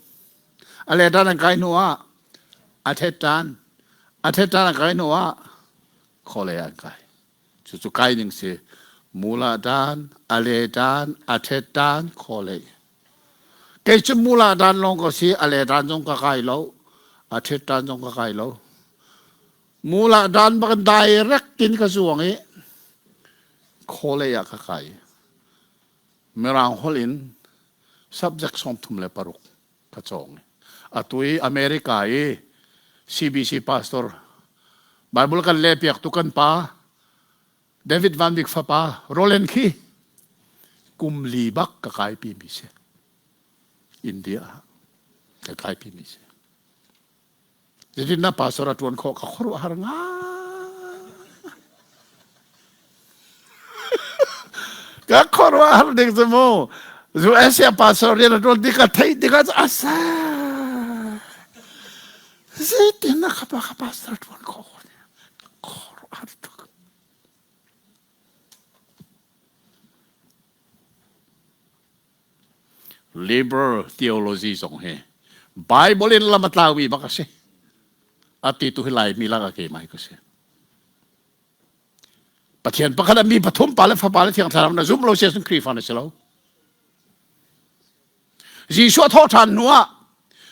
ale dan an kai hnu ah a thet dan a thet dan an kai hnu ah khole an kai Cucu kai ning si. Mula dan, a le dan, a thet dan, khaw Kei cu mula dan lawng ka si, a le dan zong ka kai lo, a thet dan zong ka kai lo. Mula dan bak direct in ka zuang i khaw ah ka kai. Mirang holh in subject 36 ka cawng. Atu i America i CBC pastor Bible kan lehpiak tu kan pa David Van Bik fapa Roland khi kum li bak ka kaipi mi si. India ah ka kaipi mi si. Zeitin na pastor a tuan khawh ka khuaruahhar nga. Ka khuaruahhar ding cu mu. US ah pastor rian a tuan ti ka theih tikah asa. Zeitin na ka pa ka pastor tuan khawh khuaruahhar tuk. Liberal theology zong hi Bible in lam a tlaumi bak a si. A ti tu hi Laimi lak a keimah hi ka si. Pathian pakhat a mi pathum pa le fapa le thiang thlarau na zum lo si ahcun Khrihfa na si lo. Jesuh a thawh ṭhan hnu ah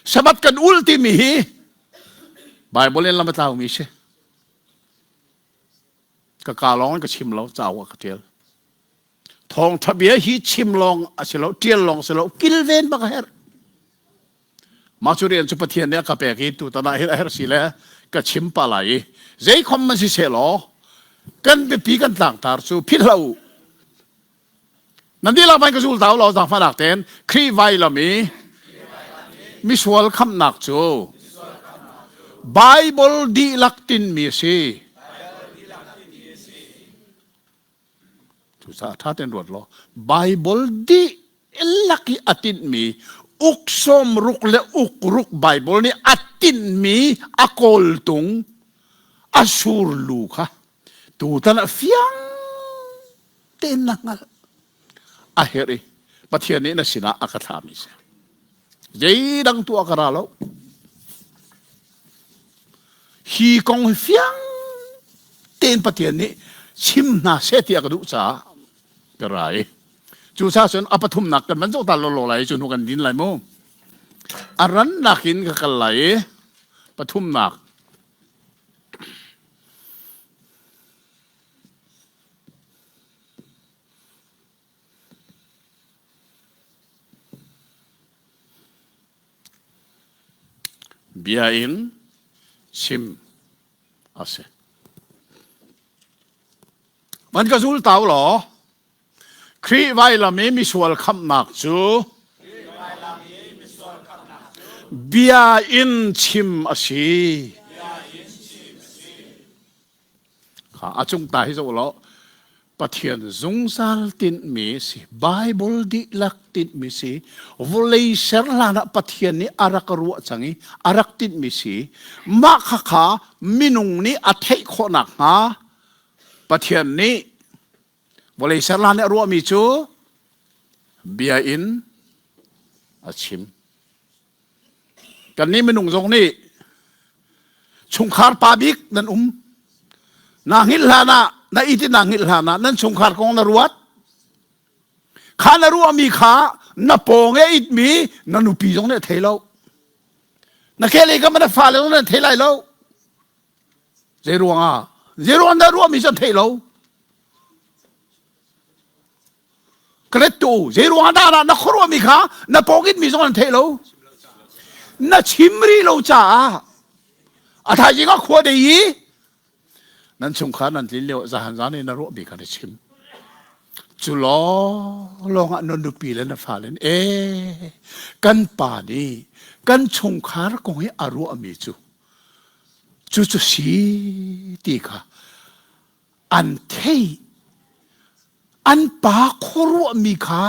Sabbath kan ul timi hi Bible in lam a tlaumi si. Ka ka lawng in ka chim lo, cauk ah ka ṭial. Thawngṭha bia hi chim lawng a si lo, ṭial lawng si lo, kilven bak a herh. Mah cu rian cu Pathian nih a ka pek i tutan ah hin a herh si le ka chim pah lai i zeikhom man si seh law. Kan biapi kan tlangtar cu philh hlah u. Nan dihlak van ka zul ta u law zaangfahnak tein Khrih vailam i misual khamhnak cu Bible dihlak tinmi a si. Cucaah ṭha tein ruat law Bible dihlak i a tinhmi uk sawmruk le uk ruk Bible nih a tinhmi a kawltung a surlu kha tutan ah fiang tein na hngalh a herh i Pathian nih na sinah a ka thlahmi si. Zeidang tuah ka ra lo. Hi kong hi fiang tein Pathian nih chim hna seh ti a ka duh caah ka ra i cucaah cun a pathumnak kan van zoh ta lawlaw lai cu hnu kan din lai mu. A rannak in ka kal lai i pathumnak Bia in chim a si. Van ka zul tau law, Khrih vailam i misual khamhnak cu bia in chim a si. Kha a cung ta hi zoh law Pathian zungzal tinhmi si Bible dihlak tinhmi si vawlei ser hlan ah Pathian nih a rak ruah cang i a rak tinhmi si mah khakha minung nih a theih khawh nakhnga Pathian nih vawlei ser hlan nih a ruahmi cu bia in a chim. Kannih minung zong nih chungkhar pa bik nan um. Na hngilh hlan ah na it in na hngilh hlan ah nan chungkhar kong na ruat. Kha na ruahmi kha na pawng e itmi na nupi zong nih a thei lo. Na khelei kam na fale zong nih an thei lai lo. Zei ruangah? Zei ruang na ruahmi cu an thei lo. Ka let tu zei ruang dah na khuaruahmi kha na pawngin mi zong an theih lo na chim rih lo caah a thaizing ah khua dei i nan chungkhar nan tlin lio zahan zan i na ruahmi kha na chim cu lawng lawng ah na nupi le na fale e kan pa nih kan chungkhar kong hi a ruahmi cu cu cu si ti kha an theih an pa khuaruahmi kha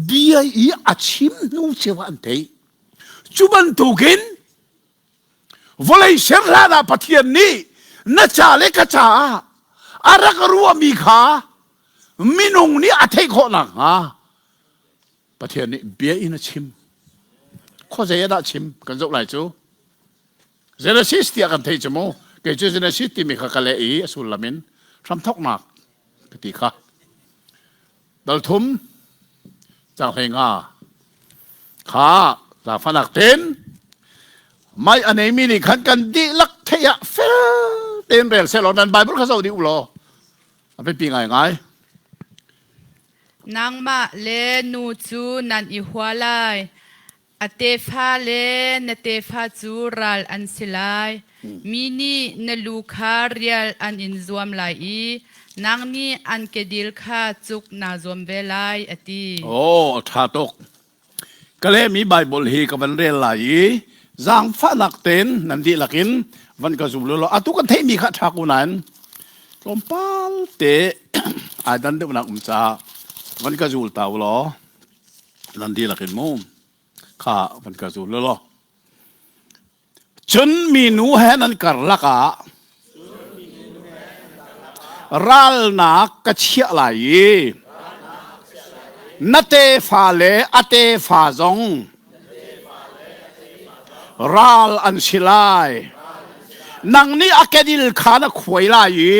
bia i a chim hnu cio ah an theih cu bantukin vawlei ser hlan ah Pathian nih na ca le ka caah a rak ruahmi kha minung nih a theih khawh nakhnga Pathian nih bia in a chim khuazei ah dah chim kan zoh lai cu Genesis tiah kan theih cu mu. Kei cu Genesis timi kha ka leh i a sullam in hramthawknak ka ti kha. Dal thum cang hlei nga kha zaangfahnak tein mai a neimi nih khan kan dihlak theih ah fel tein rel sehlaw nan Bible kha zoh dih u law a biapi ngaingai. Nangmah le nu cu nan i hua lai. A tefa le na tefa cu ral an si lai. Mi nih na lu kha rial an in zuam lai i nang nih an kedil kha cuk naa zuam ve lai, a ti. Aw, a ṭha tuk. Ka lehmi Baibal hi ka van rel lai i zaangfahnak tein nan dihlak in van ka zum law atu kan theihmi kha a ṭha ko nain tlawmpal te ai dan deuhnak um caah van ka zul ta u law nan dihlak in mu kha van ka zul law cun minu he nan karlak ah ralnak ka chiah lai i na tefa le a tefa zong ral an si lai nang nih a kedil kha na khuai lai i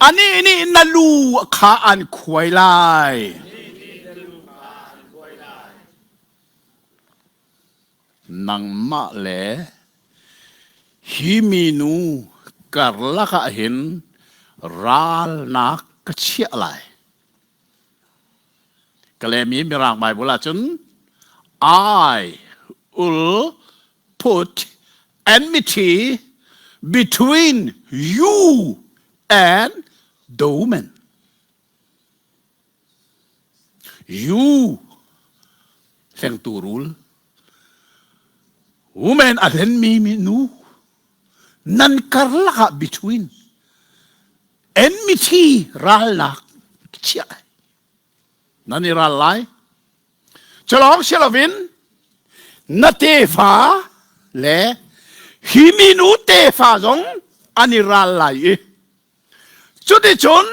Anih nih na lu kha an khuai lai. Nangmah le hi minu karlak ah hin ralnak ka chiah lai. Ka lehmi Mirang Bible ahcun I will put enmity between You and the woman. You hlengtu rul. Woman a hlenmi mi nu nan karlak ah between enmity ralnak chiah nan i ral lai. Culawng si loin na tefa le hi minu tefa zong an i ral lai i cuticun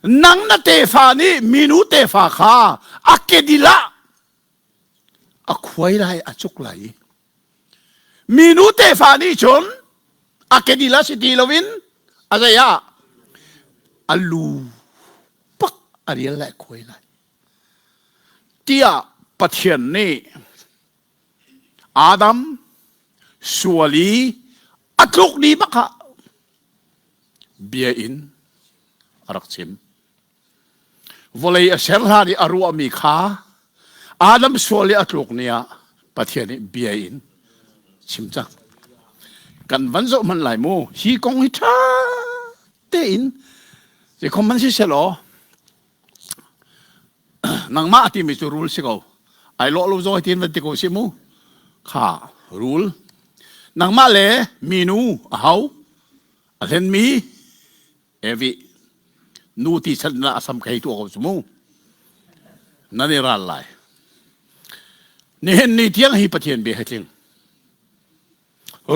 nang na tefa nih minu tefa kha a kedil ah a khuai lai a cuk lai i minu tefa nih cun a kedil ah si ti loin a zei ah a lu pak a rial lai khuai lai tiah Pathian nih Adam sual i a tluk ni bak ah bia in a rak chim. Vawlei a ser hlan i a ruahmi kha Adam sual i a tluk ni ah Pathian nih bia in chim cang. Kan van zoh hmanh lai mu. Hi kong hi ṭha tein zeikhom hmanh si selaw Nangmah a timi cu rul si ko. Ai lawh lo zong tin van ti ko si mu. Kha rul. Nangmah le minu a hau. A hlenmi Evi. Nu ti chan na asam kai tu ko cu mu. Nan i ral lai. Nihin ni tiang hi Pathian bia he tling.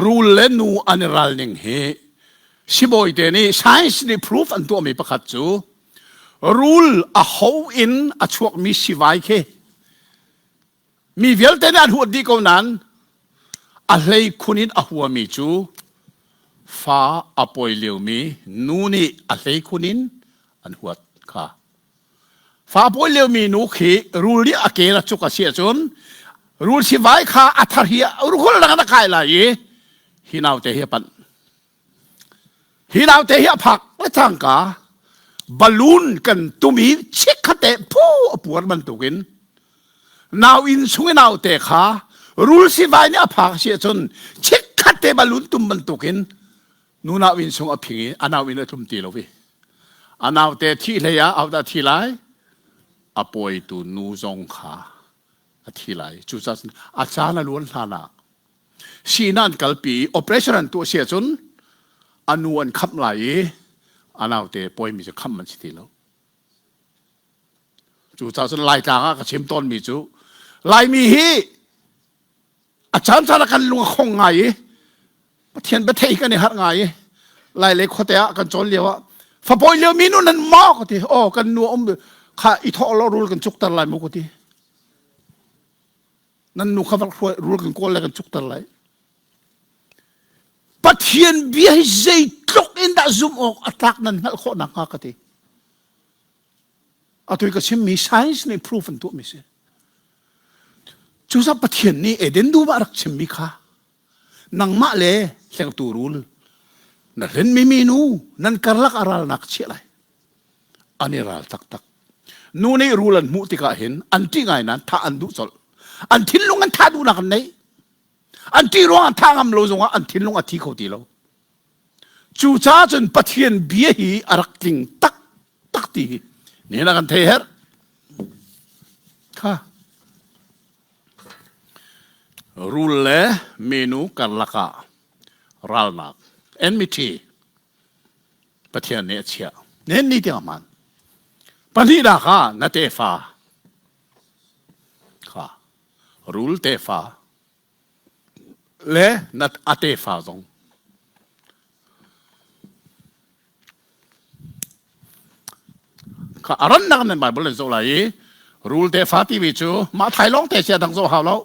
Rul le nu an i ral ning hi sibawi te nih science nih proof an tuahmi pakhat cu rul a ho in a chuakmi sivai khi mi vialte nih an huat dih ko nain a hlei khun in a huami cu fa a pawi liomi nu nih a hlei khun in an huat kha Fa pawi liomi nu khi rul nih a ke a cuk a si ahcun rul sivai kha a thar hi rul dang a kai lai i hi naute hi a panh. Hi naute hi a phak le cangka balloon kan tum i chikkhat phu a puar bantukin nau inn chung i naute kha rul sivai nih a phak a si ahcun chikkhat te balloon tum bantukin Nu nau inn chung a phing i a nau inn a tlum ti lo i a naute thih hlei ah ahodah thi lai? A pawitu nu zong kha a thi lai. Cucaah a caan a luan hlan ah sii an kalpi i operation an tuah si ahcun a nu an khamh lai i a naute pawimi cu khamh an si ti lo. Cucaah cun Laitlang ah ka chim tawnmi cu Laimi hi a caan caan ah kan lung a khong ngai i Pathian biatheih kan i harh ngai i lai le khuate ah kan cawn lio ah fapawi lio mi nu nan maw ka ti oh kan nu um kha i thawh lo rul kan cukter lai mu ka ti nan nu kha vak hruai rul kan kawl le kan cukter lai Pathian bia hi zeitluk in dah zumh awk a tlak nan hngalh khawh nakhnga ka ti Atu i ka chimmi science nih proof an tuahmi si. Cucaah Pathian nih Eden dum ah rak chimmi kha nangmah le hlengtu rul na hlenmi minu nan karlak a ralnak chiah lai. An i ral taktak. Nu nih rul an hmuh tikah hin an ṭih ngai nain thah an duh colh. An thinlung an thah duhnak an nei. An ṭih ruang an thah ngam lo zongah an thinlung a thi kho ti lo. Cucaah cun Pathian bia hi a rak tling taktak ti hi nihin ah kan thei herh. Kha rul le minu karlak ah ralnak enmity Pathian nih a chiah. Nihin ni tiang hmaan. Pahnihnak ah na tefa kha rul tefa le na a tefa zong kha a rannak nan Bible nan zoh lai i rul tefa timi cu Mathai lawng te sia dang zoh hau lo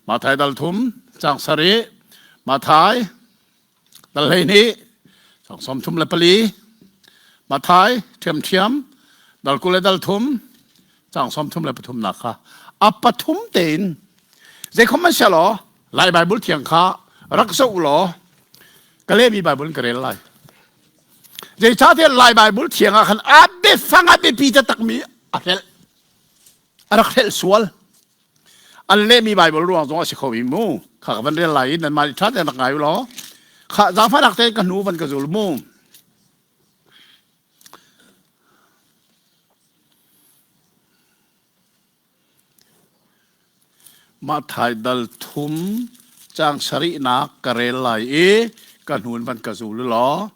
Mathai dal thum cang sarih Mathai dal 12 cang 34 Mathai ṭhiamṭhiam dal 23 cang 33 nak kha a pathum tein zeikhom man sia law Lai Bible thiang kha rak zoh law ka lehmi Bible in ka rel lai zeicahtiah Lai Bible thiang ah khan a biafang a biapi taktakmi a hrelh a rak hrelh sual an lehmi Bible ruang zong a si kho i mu kha ka van rel lai i nanmah nih ṭha tein rak ngai u law. Kha zaangfahnak tein ka hnu van ka zul mu. Matthai dal thum caang sarihnak ka rel lai i ka hnun van ka zul law.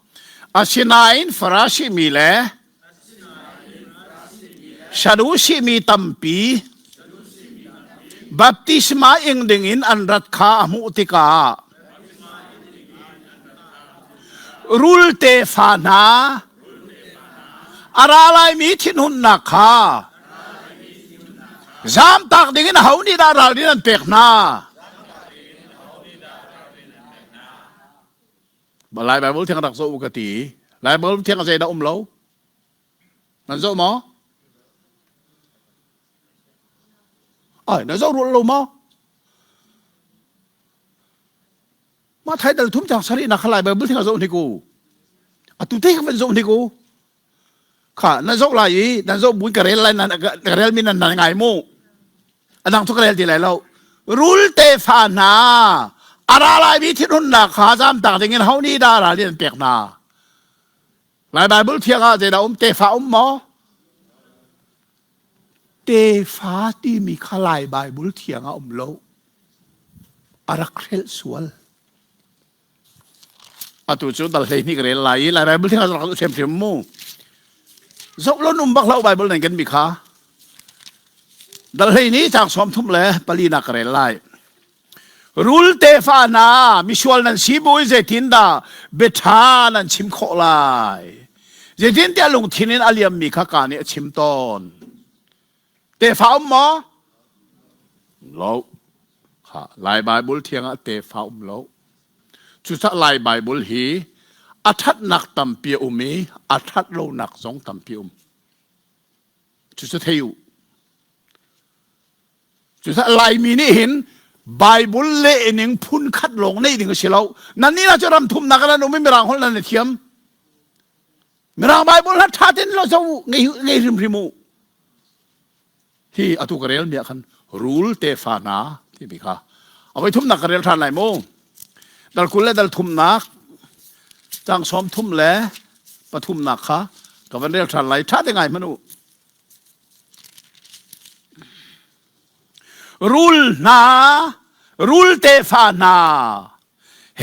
Asinain Farasi mi le Sadusi mi tampi baptisma ing dingin an rat kha a hmuh tikah rul tefa hna a ra laimi thinhunnak kha zamtak dingin aho nih dah ralrin an pek hna? Lai Bible thiang rak zoh u ka ti. Lai Bible thiang zeidah um lo? Nan zoh maw? Ai, na zoh rual lo maw? Mah thai dal thum chang sari na kha Lai Bible thiang zoh hnik u. Atu te ka van zoh hnik u. Kha na zoh lai i nan zoh buin ka rel lai nan ka rel mi nan nan ngai mu. A dang cu ka rel ti lai lo. Rul tefa hna a ra laimi thinhunnak kha zamtak ding in ho nih dah ral an pek hna? Lai Bible thiang ah zeidah um tefa um maw? Tefa timi kha Lai Bible thiang ah um lo. A rak hrelh sual. Atu cu dal 12 ka rel lai i Lai Bible thiang ah rak hrimhrim mu. Zoh lo num bak hlah Bible nan kan mi kha. Dal 12 caang 34 le pali nak ka rel lai. Rul tefa hna misual nan si bu in zeitindah biaṭha nan chim khawh lai? Zeitintiah lungthin in a liammi kha kaa nih a chim tawn. Tefa um maw? Lo. Kha Lai Bible thiang ah tefa um lo. Cucaah Lai Bible hi a ṭhatnak tampi a um i a ṭhat lonak zong tampi a um. Cucu thei u. Cucaah Laimi nih hin Bible leh ning phun khat lawng neih ding a si lo. Nannih lah cu ram thumnak ah nan um i Mirang holh nan i thiam. Mirang Bible hla ṭha tein lo zo ngei ngei hrimhrim u. Hi atu ka rel mi ah khan rul tefa hna timi kha a voi thumnak ka rel ṭhan lai mu. Dal 20 le dal thumnak cang 33 le pathumnak kha ka van rel ṭhan lai ṭha te ngai hmanh u. Rul hna, rul tefa hna,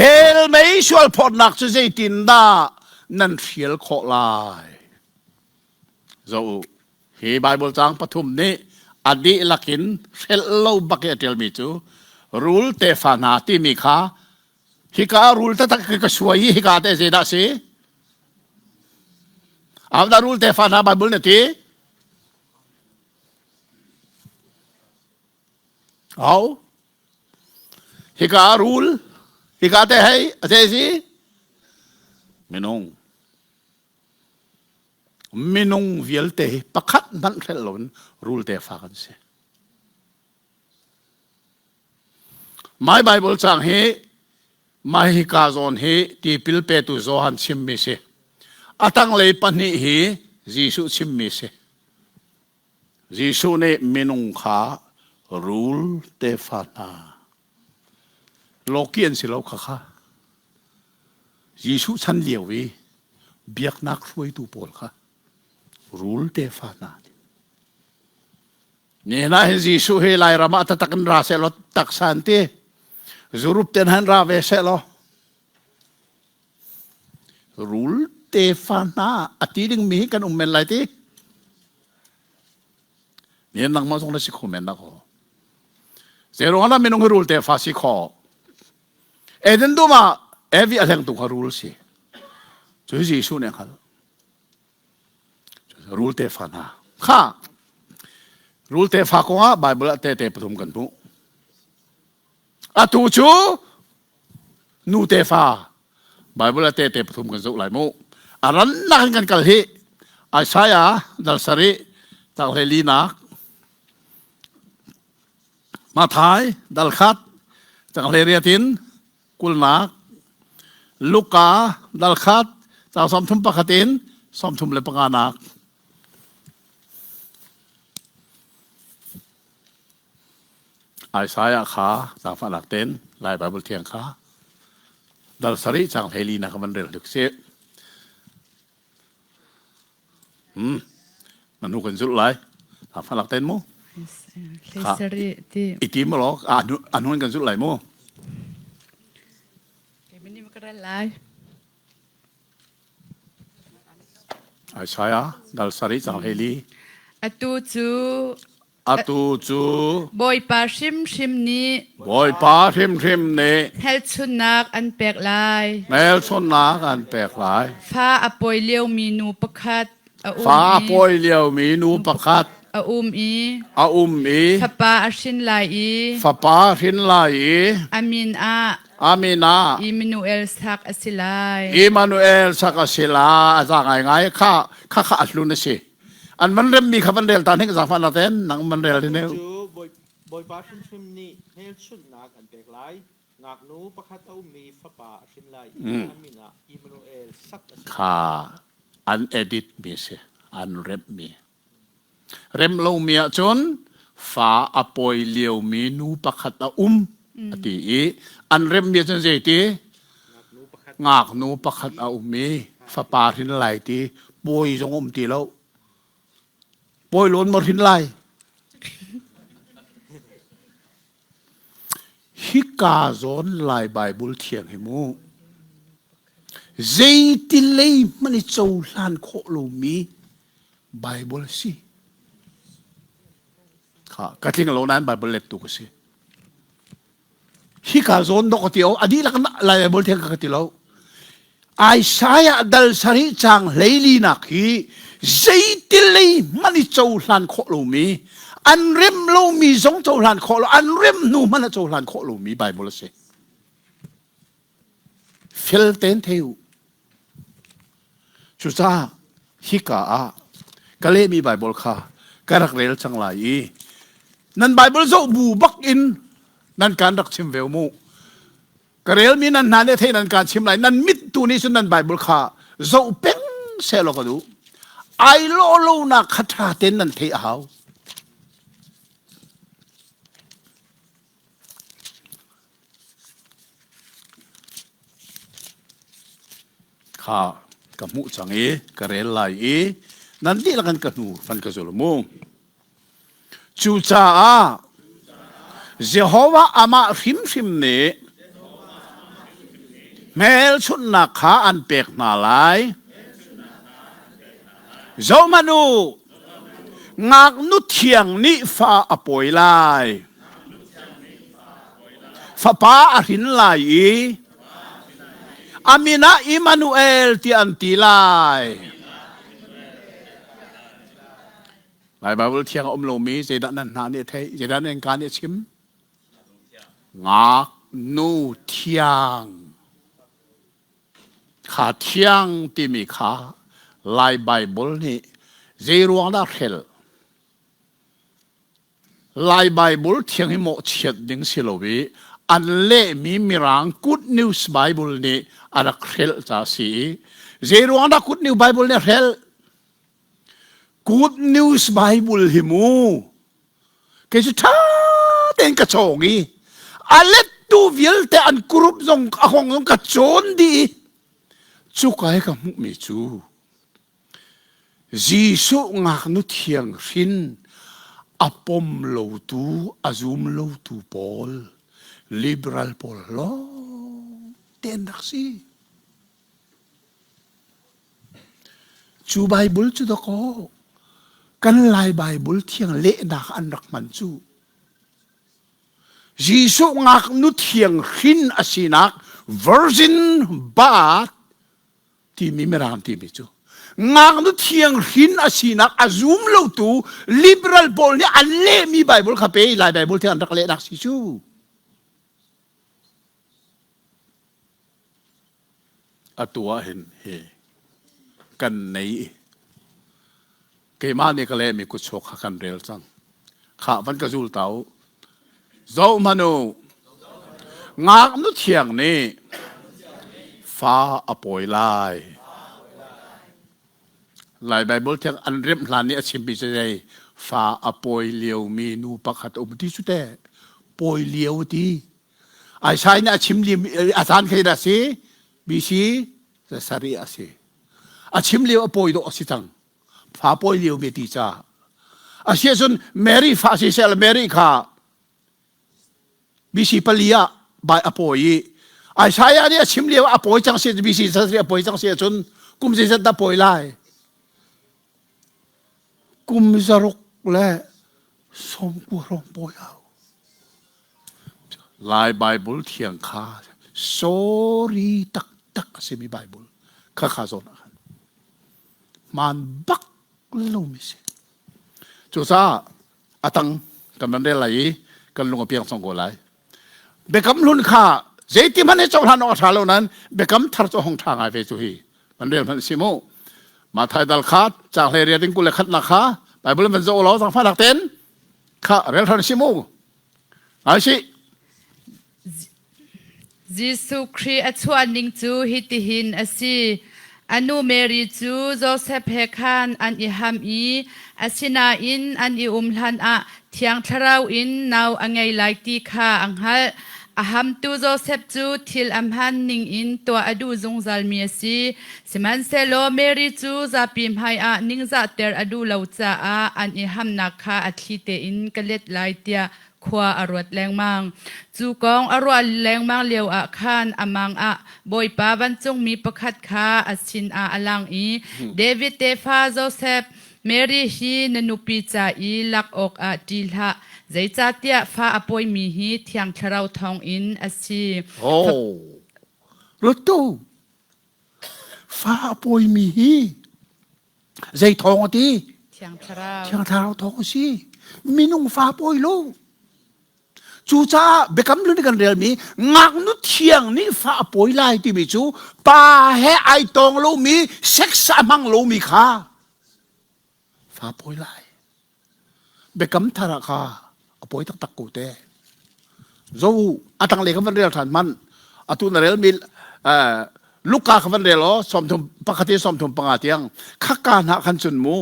hell mei sualphawtnak cu zeitindah nan hrial khawh lai? Zoh u, hi Baibal caang pathum nih a dihlak in hrelh lo bak i a ṭialmi cu rul tefa hna timi kha hika rul taktak ka suai i hika te zeidah a si? Ahodah rul tefa hna Baibal na ti? Au. Hika rul, hika te hei, a te si? Minung. Minung vialte hi pakhat hmanh hrelh loin rul tefa kan si. My Bible cang hi mah hika zawn hi tipil petu Johan chimmi si. A tanglei pahnih hi Jesuh chimmi si. Jesuh nih minung kha rul tefa hna lawki an si lo kha kha Jesuh chan lio i biaknak hruaitu pawl kha rul tefa hna Nihin ah hin Jesuh hi Lairam ah taktak in ra sehlaw taksa an ti. Zurup ten han ra ve sehlaw rul tefa hna a ti dingmi hi kan um men lai ti. Nihin nangmah zong na si kho men na ko. Zeiruang ah minung hi rul tefa si kho? Eden dum ah Evi a hlengtu kha rul si. Cu Jesuh nih a hngalh. Rul tefa hna kha rul tefa kongah Bible ah tehte pathum kan hmuh. Atu cu nu tefa Bible ah tehte pathum kan zoh lai mu. A rannak in kan kal hi Isaiah dal sarih tanglei linak Mathai dal khat tanglei riat in kulnak Luka dal khat caang 31 in 35 nak Isaiah kha zaangfahnak ten Lai Bible thiang kha. Dal sarih cang hleili na ka van rel tuk si. Hmm. Na nu kan zulh lai. Ta fa lak ten mu. Hlei I tim lo a nu kan zulh lai mu. Lai. Isaiah dal sarih cang hleili. Atu cu Atu cu Bawipa hrimhrim nih Bawipa hrimhrim nih hmelchunhnak an pek lai. Hmelchunhnak an pek lai. Fa a pawi liomi nu pakhat a um Fa a pawi liomi nu pakhat a um i a um i fapa a hrin lai i fapa a hrin lai i a min ah a min ah Immanuel sak a si lai. Immanuel sak a si lai. A za ngaingai kha kha kha a hlun a si. An van remmi kha van rel ta hnik zaangfah na ten nang van rel ni Cu Bawipa hrimhrim nih hmelchunhnak an pek lai. Ngaknu pakhat a ummi fapa a hrin lai i a min ah Immanuel sak a si. Kha an edit mi si, an remh mi. Rem lomi ahcun fa a pawi liomi nu pakhat a um a ti i an remmi ahcun zeiti? Ngaknu pakhat a um i fapa hrin lai ti pawi zong um ti lo. Pawi lawn maw hrin lai? Hika zawn Lai Baibal thiang hi mu zeiti lei hmanh i cohlan khawh lomi Baibal a si. Kha ka tling lo nain Baibal lettu ka si. Hika zawn dok ka ti o a dihlak Lai Baibal thiang ka ti lo. Isaiah dal sarih caang hleili nak hi zeiti lei hmanh i cohlan khawh lomi an rem lomi zong cohlan khawh lo an rem hnu hmanh a cohlan khawh lomi Bible a si. Fel tein thei u. Cucaah hika ah ka lehmi Bible kha ka rak rel cang lai i nan Bible zoh bu bak in nan kan rak chim ve mu. Ka relmi nan hna nih thei nan kan chim lai. Nan mit tu nih cun nan Bible kha zoh peng sehlaw ka duh. Ai lawh lonak kha ṭha tein nan theih a hau. Kha ka hmuh cang i ka rel lai i nan dihlak in ka hnu fan ka zul mu. Cucaah Jehovah amah hrimhrim nih hmelchunhnak kha an pek hna lai. Zohhmanh u, ngaknu thiang nih fa a pawi lai. Fapa a hrin lai i a min ah Immanuel tiah an ti lai. Lai Baibal thiang a um lomi zeidah nan hna nih a theih, zeidah nan ka nih a chim? Ngaknu thiang. Kha thiang timi kha Lai Baibal nih zei ruang dah hrel? Lai Baibal thiang hi mawhchiat ding si lo i an lehmi Mirang Good News Bible nih a rak hrelh ca a si i zei ruang dah Good News Bible nih a hrelh? Good News Bible hi mu kei cu ṭha tein ka cawng i a lettu vialte an group zong a kong zong ka cawn dih i cuka i ka hmuhmi cu Jesuh ngaknu thiang hrin a pom lotu a zum lotu pawl liberal pawl lawng te an rak si. Cu Baibal cu dakaw kan Lai Baibal thiang lehnak an rak hman cu. Jesuh ngaknu thiang hrin a sinak virgin birth timi Mirang timi cu ngaknu thiang hrin a sinak a zum lotu liberal pawl nih an lehmi Baibal kha pe Lai Baibal thiang an rak lehnak si cu. Atu ah hin hi kan nei i keimah nih ka lehmi kutchuak kha kan rel cang. Khah van ka zul ta u. Zohhmanh u, ngaknu thiang nih fa a pawi lai. Lai Baibal thiang an remh hlan i a chimmi cu zei fa a pawi liomi nu pakhat a um ti cu teh pawi lio ti. Isaiah nih a chim a caan khi dah si? BC sarih a si. A chim lio a pawi dawh a si cang. Fa pawi lio mi ti ca. A si ahcun Mary fa si seh Mary kha BC pali ah bai a pawi i Isaiah nih a chim lio a pawi cang si BC sarih a pawi cang si ahcun kum zeizat dah pawi lai? Kum zaruk le sawmkua hrawng pawi au. Lai Bible thiang kha sorry taktak a simi Bible kha kha zawn ah khan hmaan bak lomi si. Cucaah a tang kan van rel lai i kan lung a piang cang ko lai. Biakam hlun kha zeiti hmanh i cohlan awk a ṭha lo nain biakam thar cu hong ṭha ngai ve cu hi van rel hmanh si mu. Mathai dal kha caang hlei riat in 21 nak kha Bible van zoh law zangfahnak tein kha rel hran si mu. Ai si. Jesuh Khrih a chuah ning cu hitihin a si. A nu Mary cu Josef he khan an i ham i asinain an i um hlanah Thiang Thlarau in nau a ngei lai ti kha a hngalh. A hamtu Josef cu thil a hmaan ningin tuah a duh zungzalmi a si. Sihmanhsehlaw Mary cu zapi hmaiah ningzahter a duh lo caah an i hamnak kha a thli tein ka let lai tiah khua a ruat lengmang. Cu kong a ruah lengmang lioah khan a mang ah Bawipa vancungmi pakhat kha a sinah a lang i David tefa Josef, Mary hi na nupi ca i lak awkah ṭih hlah, zeicahtiah fa a pawimi hi Thiang Thlarau thawngin a si. Oh, ruattu, fa a pawimi hi Zei thawng a ti? Thiang Thlarau. Thiang Thlarau thawng a si. Minung fa pawi lo. Cucaah biakam hlun kan relmi ngaknu thiang nih fa a pawi lai timi cu pa he ai tong lomi sex a hmang lomi kha fa pawi lai. Biakam thar ah kha a pawi taktak ko te. Zo a tanglei ka van rel ṭhan hmanh. Atu na relmi Luka ka van rel aw 31 pakhat in 35 tiang khakka hna khan cun mu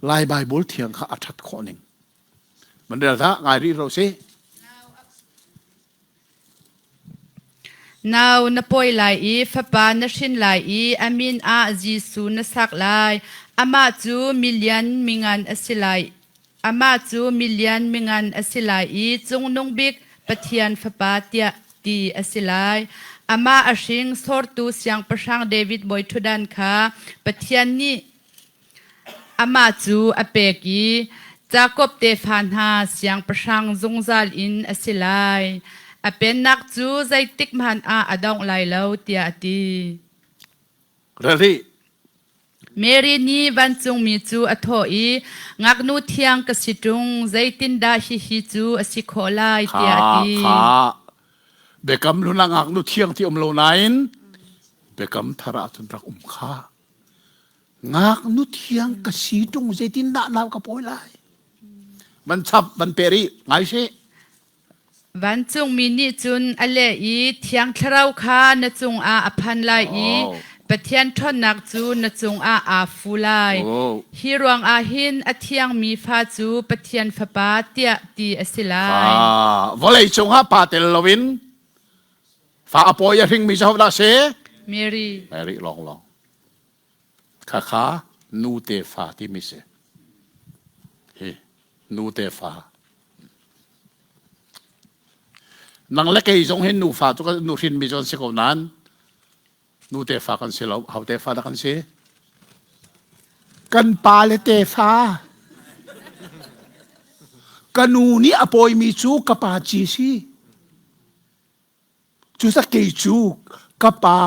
Lai Bible thiang kha a ṭhat khawh ning. Van rel hlah ngai rih ro si. Nau na pawi lai i fapa na hrin lai i a min ah Jesuh na sak lai. Amah cu milian mingan a si lai. Amah cu milian mingan a si lai i Cungnung Bik Pathian Fapa tiah ti a si lai. Amah a hring sortu Siangpahrang David bawiṭhutdan kha Pathian nih Amah cu a pek i Jakob tefa hna siangpahrang zungzal in a si lai. A pennak cu zeitik hmanh ah a dongh lai lo, tiah a ti. Rel Mary nih vancungmi cu a thawh i, Ngaknu thiang ka si ṭung, zeitindah hihi cu a si khawh lai, tiah a ti. Kha biakam hlun ah ngaknu thiang ti um lo nain biakam thar ah cun rak um kha. Ngaknu thiang ka si ṭung zeitindah nau ka pawi lai? Van chap van pe rih ngai sih. Vancungmi nih cun a leh i Thiang Thlarau kha na cungah a phan lai i Oh. Pathian ṭhawnnak cu na cungah aa fu lai. Oh. Hi ruangah hin a thiangmi fa cu Pathian Fapa tiah ti a si lai. Ah, vawlei cungah pa tel loin fa a pawi a hringmi cu hodah si? Mary. Mary lawnglawng. Khakha nu tefa timi si. Hi nu tefa. Nang le kei zong hin nufa cu nu hrinmi cu an si ko nain nu tefa kan si lo. Ho tefa dah kan si? Kan pa le tefa. Ka nu nih a pawimi cu ka pa ci si. Cucaah kei cu ka pa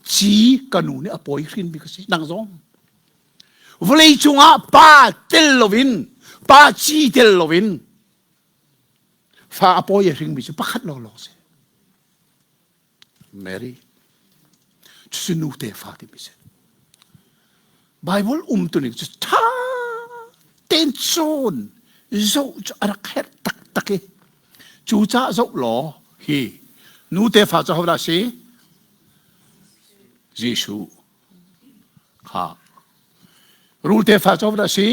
ci ka nu nih a pawi hrinmi ka si. Nang zong. Vawlei cungah pa tel loin, pa ci tel loin fa a pawi a hringmi cu pakhat lawnglawng si. Mary. Cucu nu tefa timi si. Bible umtuning cu ṭha tein cawn zoh cu a rak herh taktak i cucaah zoh law hi nu tefa cu hodah si? Jesuh kha rul tefa cu hodah si?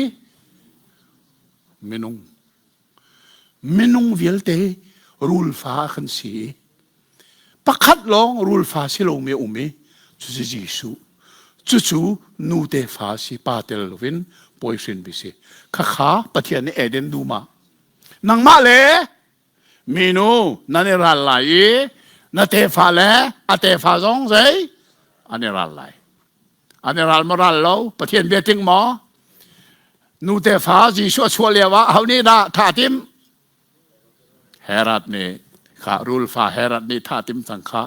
Minung minung vialte rul fa kan si i pakhat lawng rul fa si lomi a um i. Cucu Jesuh. Cucu nu tefa si pa tel loin pawi hrinmi si. Khakha Pathian nih Eden dum ah nangmah le minu nan i ral lai i na tefa le a tefa zong zei an i ral lai. An i ral maw ral lo? Pathian bia tling maw? Nu tefa Jesuh a chuah lio ah ho nih dah thah tim? Herod nih kha rulfa Herod nih thah tim cang kha.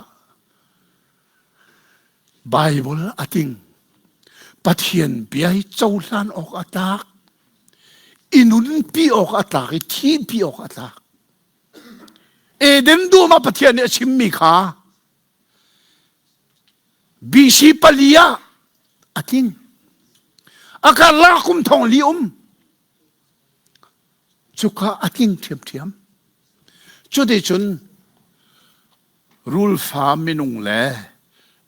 Bible a ting. Pathian bia hi cohlan awk a tlak. I nunpi awk a tlak i thihpi awk a tlak. Eden dum ah Pathian nih a chimmi kha BC pali ah a tling. A karlak kum thong li um. Cuka a tling ṭhiamṭhiam. Cuticun rulfa minung le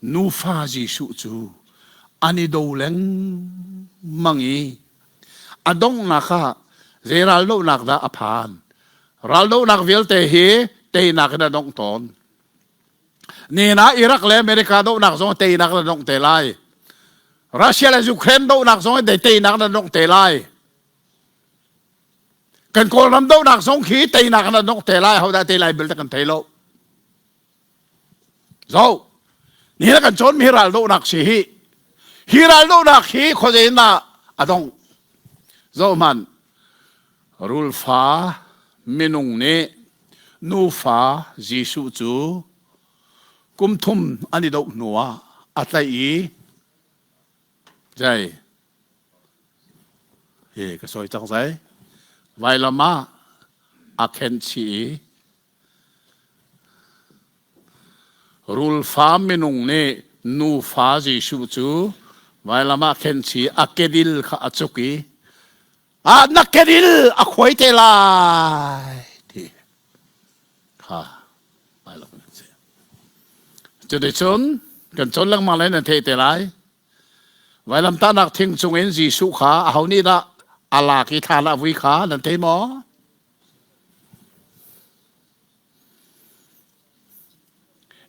nufa Jesuh cu an i do lengmang i a donghnak ah zei raldohnak dah a phan? Raldohnak vialte hi teinak in a dongh tawn. Nihin ah Iraq le America dohnak zong teinak in a dongh te lai. Russia le Ukraine dohnak zong teinak in a dongh te lai. Kan Kawlram dohnak zong khi teinak in a dongh te lai. Hodah tei lai bel kan thei lo. Zo, nihin kan cawn mi ral dohnak si hi. Hi ral dohnak hi khuazei in dah a dongh. Zo hmanh, rulfa minung nih nufa Jesuh cu kum thum an i doh hnuah a tlaih i zei hi ka sawi cang zai vailam ah a khenh chih i rulfa minung nih nufa Jesuh cu vailam ah khenh chih a kedil kha a cuk i ah na kedil a khuai te lai ti kha vailam an si. Cuticun kan cawn lengmang lai nan theih te lai. Vailamtahnak thing cungin Jesuh kha aho nih dah a lak i thlan a vui kha nan thei maw?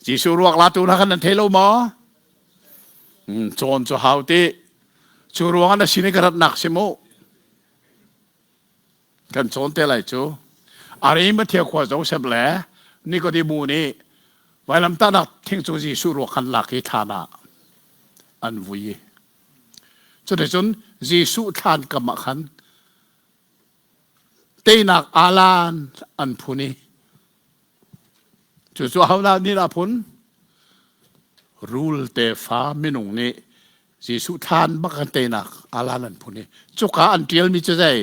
Jesuh ruak latu hna khan nan thei lo maw? Cawn cu hau ti. Cu ruangah na sin i ka ratnak si mu. Kan cawn te lai cu. Arimathea khua Joseph le Nikodemu nih vailamtahnak thing cu Jesuh ruak khan lak i thlan ah an vui. Cuticun Jesuh thlan kam ah khan teinak alan an phun i cucu ahodah nih dah phun? Rul tefa minung nih Jesuh thlan bak an teinak alan an phun i cuka an ṭialmi cu zei?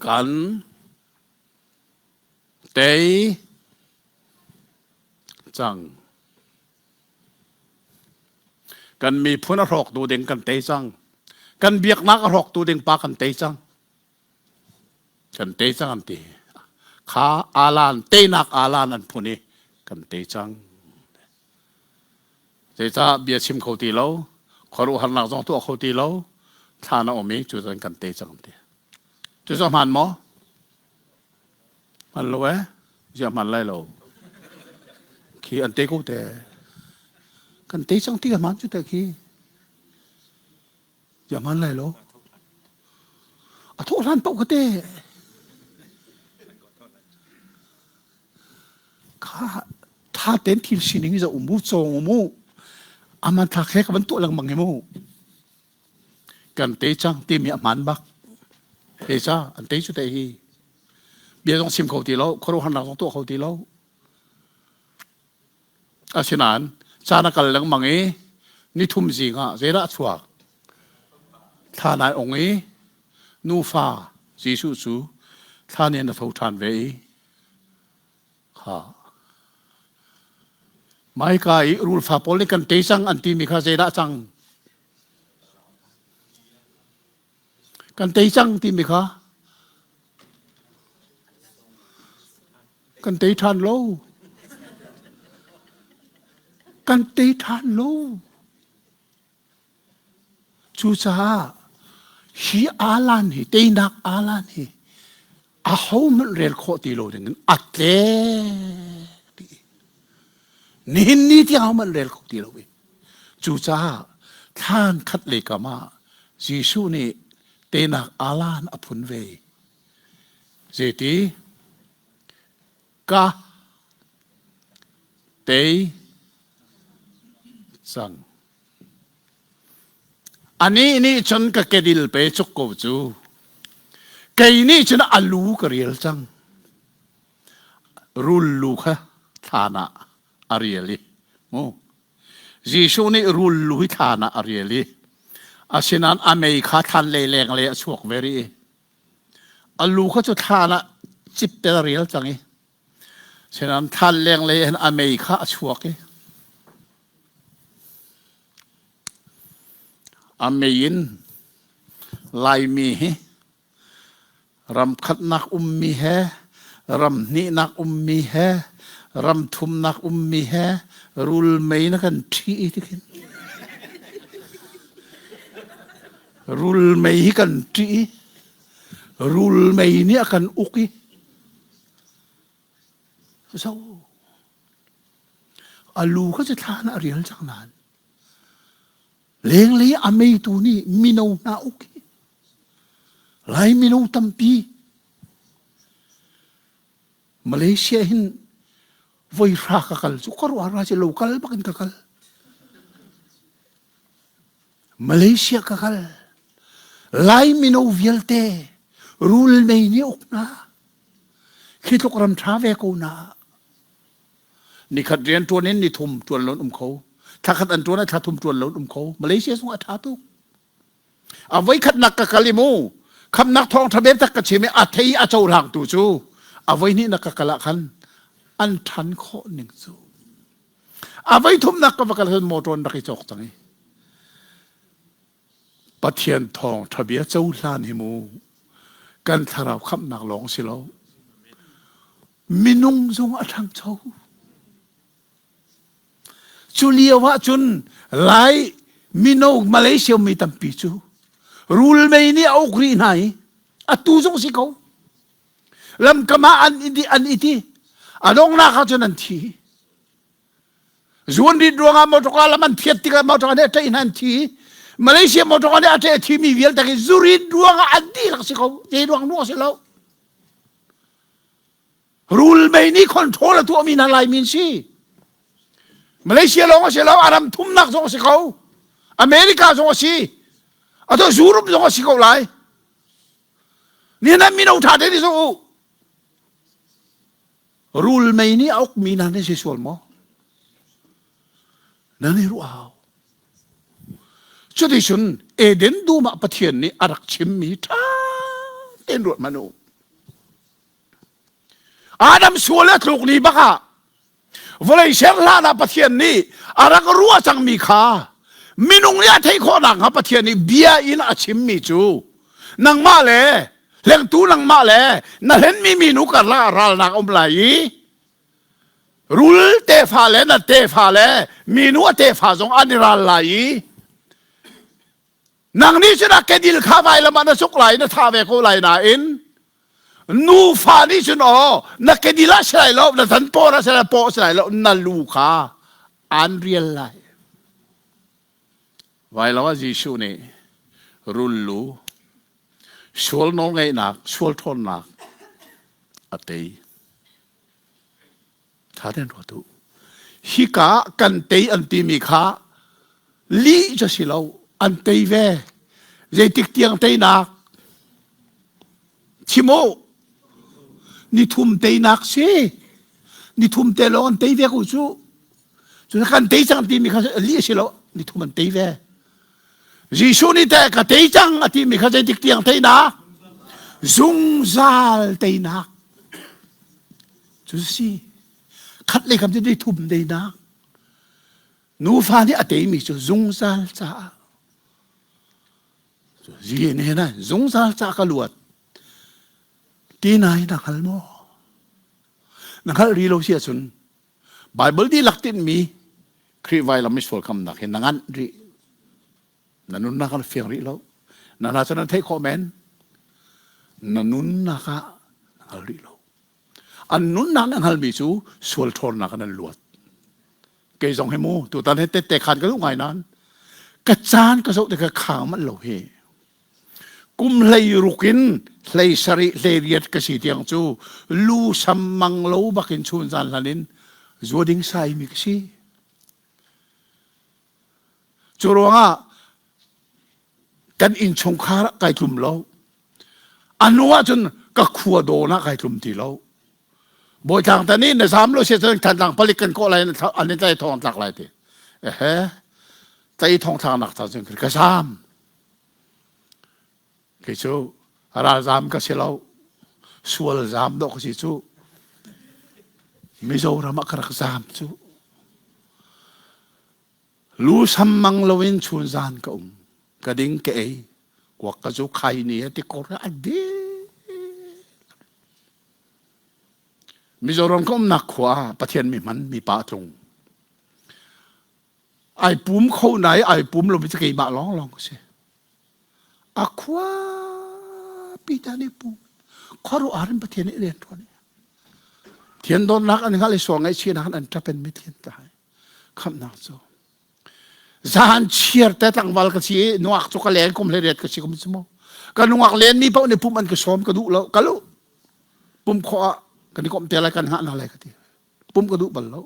Kan tei cang. Kan miphun a hrawktu ding kan tei cang. Kan biaknak a hrawktu ding pa kan tei cang. Kan tei cang an ti. Kha alan teinak alan an phun i kan tei cang. Zeicah bia chim kho ti lo, khuaruahharnak zong tuah kho ti lo, thla na um i cu cun kan tei cang ti. Cu cu hmaan maw? Hman lo eh? Ziah hman lai lo. Khi an te ko te. Kan te cang ti ka hmaan cu te khi. Ziah hman lai lo. A thawh hlan paoh ka te. Kha tha ten thil sining za um mu cawng mu. Aman thlak he ka van tuah lengmang hi mu. Kan te cang timi a hmaan bak. Te ca an te cu te hi. Bia zong chim kho ti lo, khuaruahharnak zong tuah kho ti lo. Asinain caan a kal lengmang i nithum zing ah zeidah a chuak? Thlan ai ong i nufa Jesuh cu thlan in a tho ṭhan ve i kha Maika i rulfa pawl nih kan tei cang an timi kha zeidah cang? Kan tei cang timi kha kan tei ṭhan lo. Kan tei ṭhan lo. Cucaah hi alan hi teinak alan hi ahohmanh rel khawh ti lo dingin a tlek dih. Nihin ni tiang hohmanh rel kho ti lo i. Cucaah thlan khat lei kam ah Jesuh nih tenak alan a phun ve. Zeiti? Ka tei cang. Anih nih cun ka kedil pe cuk ko cu. Kei nih cun a lu ka rial cang. Rul lu kha thlan ah a rial i mu. Jesuh nih rul lu hi thlan ah a rial i asinain a mei kha thlan lei leng lei a chuak ve rih i a lu kha cu thlan ah cip te a rial cang i Sinain thlan lenglei hin a mei kha a chuak i a mei in Laimi hi ram khatnak ummi he ram hnihnak ummi he ram thumnak ummi he rul mei na kan ṭhi ti khin rul mei hi kan ṭih i rul mei nih a kan uk i Zo. A lu kha cu thlan ah a rial cang nain lenglei a meitu nih mino hna uk hi Lai mino tampi Malaysia hin voi hra ka kal cu ka ruah ra ci lo kal bak in ka kal Malaysia ka kal. Lai mino vialte rul mei nih uk hna. Khi tluk ram ṭha ve ko na. Nikhat rian ṭuan in nithum ṭuan lon um kho. Thla khat an ṭuan ah thla thum ṭuan lon um kho. Malaysia zong a ṭha tuk. A voi khatnak ka kal i mu. Khamnak thawng ṭha bem tak ka chim i a thei a cohlang tu cu a voi hnihnak ka kal ah khan an ṭhan khawh ning cu. A voi thumnak ka va kal cun motor an rak i cawk cang i Pathian thawng ṭha bia cohlan hi mu kan thlarau khamhnak lawng si lo minung zong a ṭhangcho cu lio ah cun Lai mino Malaysia mi tampi cu rulmei nih a uk rih hna i atu zong si ko lamkam ah an i an iti a donghnak ah cun an thi zuan rit ruangah motor lam an phiat tikah motor nih a ṭaih hna an thi Malaysia motor nih a ṭaih a thimi vialte khi zurit ruangah an dihlak si ko te ruang ruang si lo rul mei nih control a tuahmi hna Laimi an si Malaysia lawng a si lo a ram thumnak zong a si ko America zong a si atu Europe zong a si ko lai Nihin ah mino ṭha te nih u. Rul mei nih a ukmi hna nan si sual maw? Nan i ruah hau. Cuticun Eden dum ah Pathian nih a rak chimmi ṭha tein ruat hmanh u. Adam sual a tluk ni bak ah vawlei ser hlan ah Pathian nih a rak ruah cangmi kha minung nih a theih khawh nakhnga Pathian nih bia in a chimmi cu nangmah le hlengtu nangmah le na hlenmi minu karlak ah ralnak um lai i rul tefa le na tefa le minu a tefa zong an i ral lai i Nang nih cun a kedil kha vailam ah na cuk lai na tha ve ko lai nain nufa nih cun aw na kedil ah si lai lo na tan paw ah si lai paw si lai lo na lu kha an rial lai. Vailam ah Jesuh nih rul lu sual nawlngeihnak sual ṭhawnnak a tei. Ṭha tein ruat u. Hika kan tei an timi kha lih cu si lo, an tei ve. Zeitik tiang teinak? Chim u. Nithum teinak si. Nithum te lawng an tei ve ko cu. Cu kan tei cang timi kha lih a si lo, nithum an tei ve. Jesuh nih teh ka tei cang a timi kha zeitik tiang teinak? Zungzal teinak. Cu si khat lei kam cu dei thum deinak nufa nih a teimi cu zungzal caah zi ne na zungzal ca ka luat ti nai na hngal maw na hngalh ri lo si ahcun Bible dihlak tinhmi Khrih vailam i sual khamnak hi na nganh rih Na nunnak ah fiang rih lo. Na hna cu nan theih khawh men. Na nunnak ah na hngal rih lo. An nunnak na hngalmi cu sual ṭhawnnak in an luat. Kei zong hi mu tutan hi tette khan ka duh ngai nain ka caan ka zoh tikah khang manh lo hi. Kum hlei ruk in hlei sarih hlei riat ka si tiang cu lu sam mang lo bakin chun zan hlan in zua ding sai mi ka si. Cu ruangah kan innchungkhar ah kai tlum lo. A hnu ahcun ka khua dawn ah kai tlum ti lo. Bawitlang tan i na zam lo si cun Thantlang palik kan kawh lai an in tlai thong tlak lai ti. Ehe tlai thong thlak nak ta cun ka zam. Kei cu ralzam ka si lo. Sual zam dawh ka si cu. Mizoram ah ka rak zam cu. Lu sam mang loin chun zan ka um. Ka ding ka ei. Kuak ka zu khai ni ti kor a di. Mizoram ka umnak khua ah Pathian mi hman mi pa tlung. Ai pum kho nai ai pum lo mi cu keimah lawng lawng ka si. A khua pi ta nih pum. Khuaruah in Pathian nih rian ṭuan. Thian dawtnak an hngalh i sual ngaihchihnak an ṭapen mi thian ta hai. Khamhnak cu. Zan chiar te tlangval ka si i nuak cu ka leng kum hlei riat ka si kum cu mu. Ka nungak len mi paoh nih pum an ka sawm ka duh lo. Ka lu. Pum khawh ah kan i komh te lai kan hngah hna lai ka ti. Pum ka duh bal lo.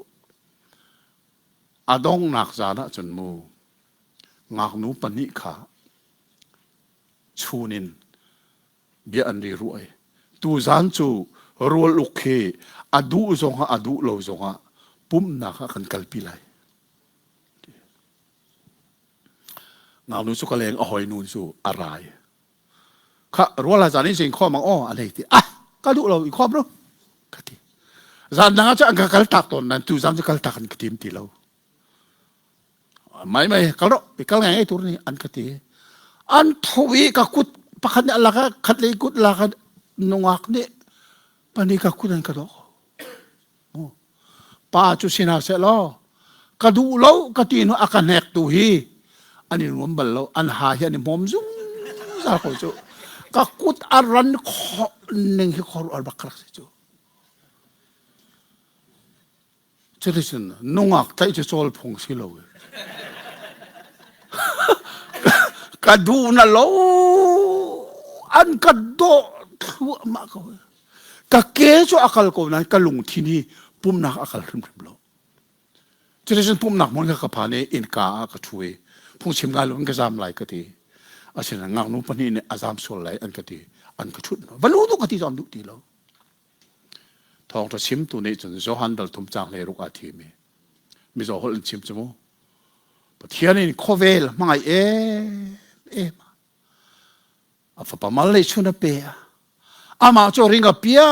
A donghnak zan ah cun mu ngaknu pahnih kha chun in bia an ri ruai. Tuzan cu rual uk hi a duh zongah a duh lo zongah pumhnak ah kan kalpi lai. Ngaknu cu ka leng a hoi nu cu a rai. Kha rual ha zan in sing khom ang aw a lei ti. Ah ka duh lo i khom ru. Ka ti. Zan dang ah cu an ka kal tak tawn nan tu zan cu kal tak an ka tim ti lo. Mai mai kal ro i kal ngai ngai tur ni an ka ti. An tho i ka kut pakhat nih a lak ah khat lei kut lak ah nungak nih pani ka kut an ka dawh. Pa cu si hna seh law ka duh lo ka ti hnu a ka hnek tu hi an i nuam bal lo an ha hi an i hmawm zungzal ko cu ka kut a ran khawh ning hi khuaruah bak rak si cu cuticun nungak tlaih cu cawl phung si lo ka duh na lo an ka dawh thluahmah ko Ka ke cu a kal ko nain ka lungthin hi pumnak a kal hrimhrim lo. Cuticun pumnak hmun kha ka phan i innka ah ka ṭhu i phungchim ngai loin ka zaam lai ka ti. Asinain ngaknu pahnih nih a zaam sual lai an ka ti. An ka ṭhut. Va lu duh ka ti cu an duh ti lo. Thawngṭha chimtu nih cun Johan dal thum caang 16 aa thim i mizaw holh in chim cu mu. Pathian in khuavel hmangaih em em a fapa mal lei chun a pe a amah cu ring a pia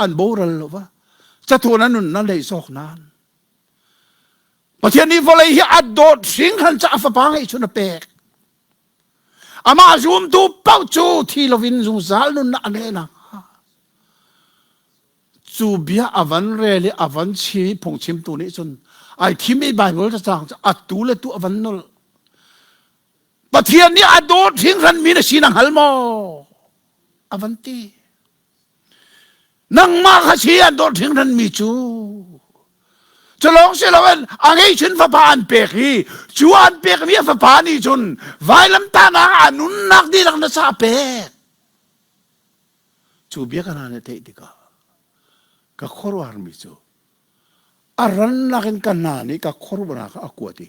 an boral lo va cathuan an nun na lei zawk nan Pathian nih vawlei hi a dawt hringhran ca a fapa ngeih chun a pek amah zumtu paoh cu thi lovin zungzal nunnak an ngeih nakhnga cu bia a van rel i a van chim i phungchimtu nih cun ai thim i Bible cacang cu atu le tu a van nolh Pathian nih a dawt hringhran mi na si na hngal maw? A van ti. Nangmah kha si an dawt hringhran mi cu. Cu lawng si loin a ngeihchun fapa an pek i cu an pekmi a fapa nih cun vailamtahnak a nunnak dihlak na sa pek. Cu bia ka hna nih theih tikah ka khuaruahharmi cu a rannak in ka hna nih ka khuaruahnak a kuat i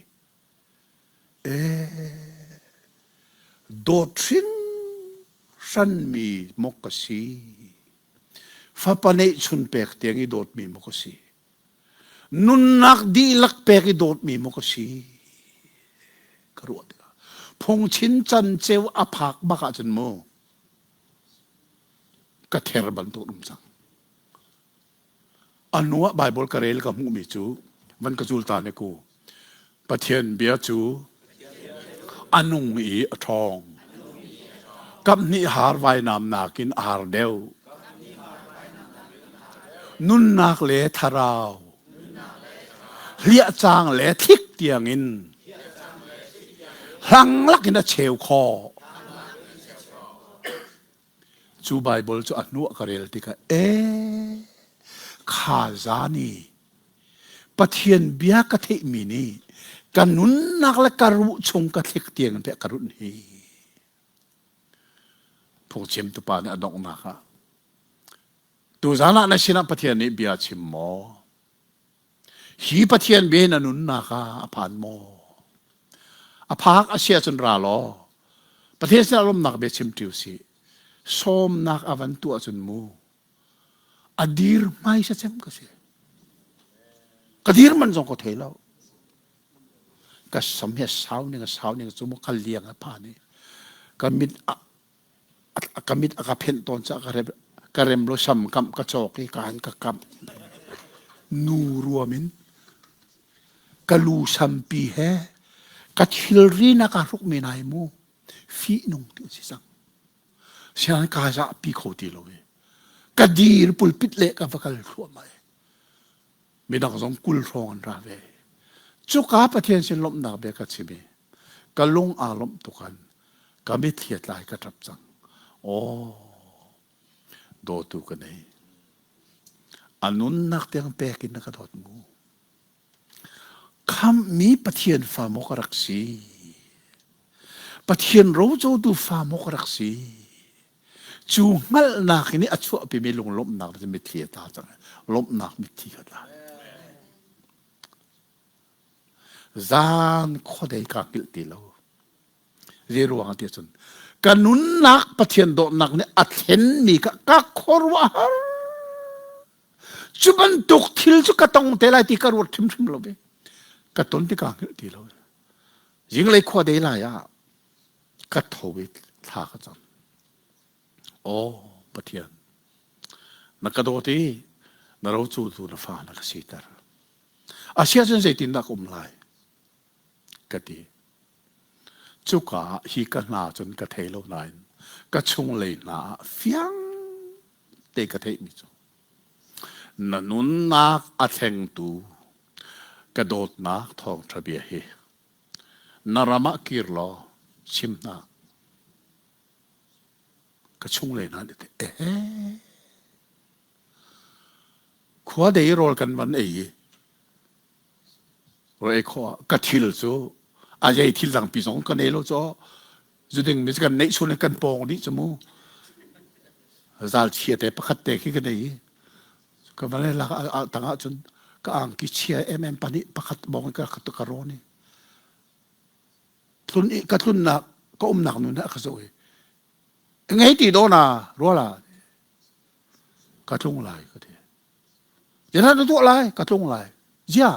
Dawt hringhranmi maw ka si? Fapa neihchun pek tiang i dawtmi maw ka si? Nunnak dihlak pek i dawtmi maw ka si? Ka ruah tikah phungchin canceu a phak bak ahcun mu ka ther bantuk um cang. A hnu ah Baibal ka rel ka hmuhmi cu van ka zul ta ne ku. Pathian bia cu a nung i a ṭhawng. Kaphnih har vainam nakin a har deuh. Nunnak le thlarau, hliahcang le thlik tiangin hlang lakin a cheu khawh. Cu Baibal cu a hnu ah ka rel tikah ee kha zan i Pathian bia ka theihmi nih ka nunnak le ka ruh chung ka thlik tiang in ka runh hi. Phungchimtu pa nih a donghnak ah tuzan ah na sinah Pathian nih bia chim maw? Hi Pathian bia na nunnak ah a phan maw? A phak a si ahcun ra law Pathian sinah lawmnak bia chim ṭi usih. Sawmnak a van tuah cun mu a dir hmaisa cem ka si. Ka dir man zong ka thei lo. Ka sam hi a sau ning a sau ning cu mu ka liang a phan i ka mit a ka mit a ka phenh tawn caah ka rem ka rem lo sam kamh ka cawk i kaan ka kamh. Nu ruam in ka lu sampi he ka thilri na ka hruk men ai mu fihnung ti si cang. Sian ka zahpi kho ti lo i ka dir pulpit le ka va kal thluahmah i midang zong 20 hrawng an ra ve. Cuka Pathian sin lawmhnak bia ka chim i ka lung aa lawmh tukan ka mitthli a tlai ka ṭap cang. Aw, dawtu ka nei. A nunnak tiang pek in na ka dawt mu. Khamhmi Pathian fa maw ka rak si? Pathian rocotu fa maw ka rak si? Cu hngalhnak in a chuahpimi lunglawmhnak cu mitthli a tla cang. Lawmhnak mitthli ka tla. Zan khuadei kaa hngilh ti lo. Zei ruang ah ti cun ka nunnak Pathian dawtnak nih a thlenmi kha ka khuaruahhar. Cu bantuk thil cu ka tong te lai ti ka ruat hrimhrim lo ve. Ka ton ti kaa hngilh ti lo. Zinglei khua dei lai ah ka tho i thla ka cam. Aw Pathian, na ka dawt i na rocultu na fa na ka siter. Asiahcun zeitindah ka um lai? Ka ti. Cuka ah hi ka hna cun ka thei lo nain ka chunglei hna ah fiang te ka theihmi cu na nunnak a thlengtu ka dawtnak thawngṭha bia hi na ram ah kir law chim hna. Ka chunglei hna nih ehe khua dei rawl kan van ei i rawl ei khawh ah ka thil cu a zei thil dangpi zong kan ei lo caw zuding mi kan neih chun kan pawng dih cu mu zal chia te pakhat te khi kan ei i ka van lak tang ah cun ka angki chia mm pahnih pakhat bawng ka ka rawn i tlun i ka tlunnak ka umnak nun ah ka zoh i ngei ti do na ruala ka tlung lai ka ti Zeidah na tuah lai ka tlung lai zia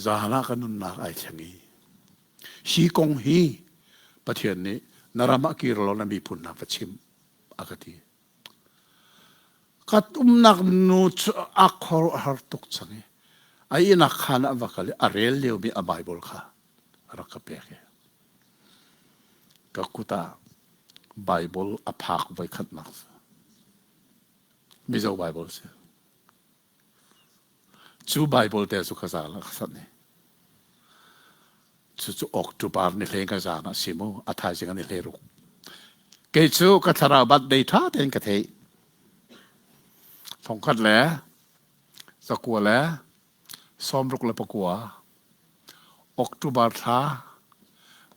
zan ah ka nunnak ai thleng i hi kong hi Pathian nih na ram ah kir law na miphun hna va chim a ka ti ka umnak nu cu a khuaruahhar tuk cang i a ihnak khaan ah va kal i a rel liomi a Bible kha a rak ka pek i ka kut ah Bible a phak voikhatnak Mizo Bible si. Cu Bible te cu ka zal ah ka sanh i cucu October ni hleng ka zan ah si mu a thaizing an i hle ruk. Kei cu ka thlarau bat dei ṭha tein ka theih. Thongkhat le zakua le 69 October thla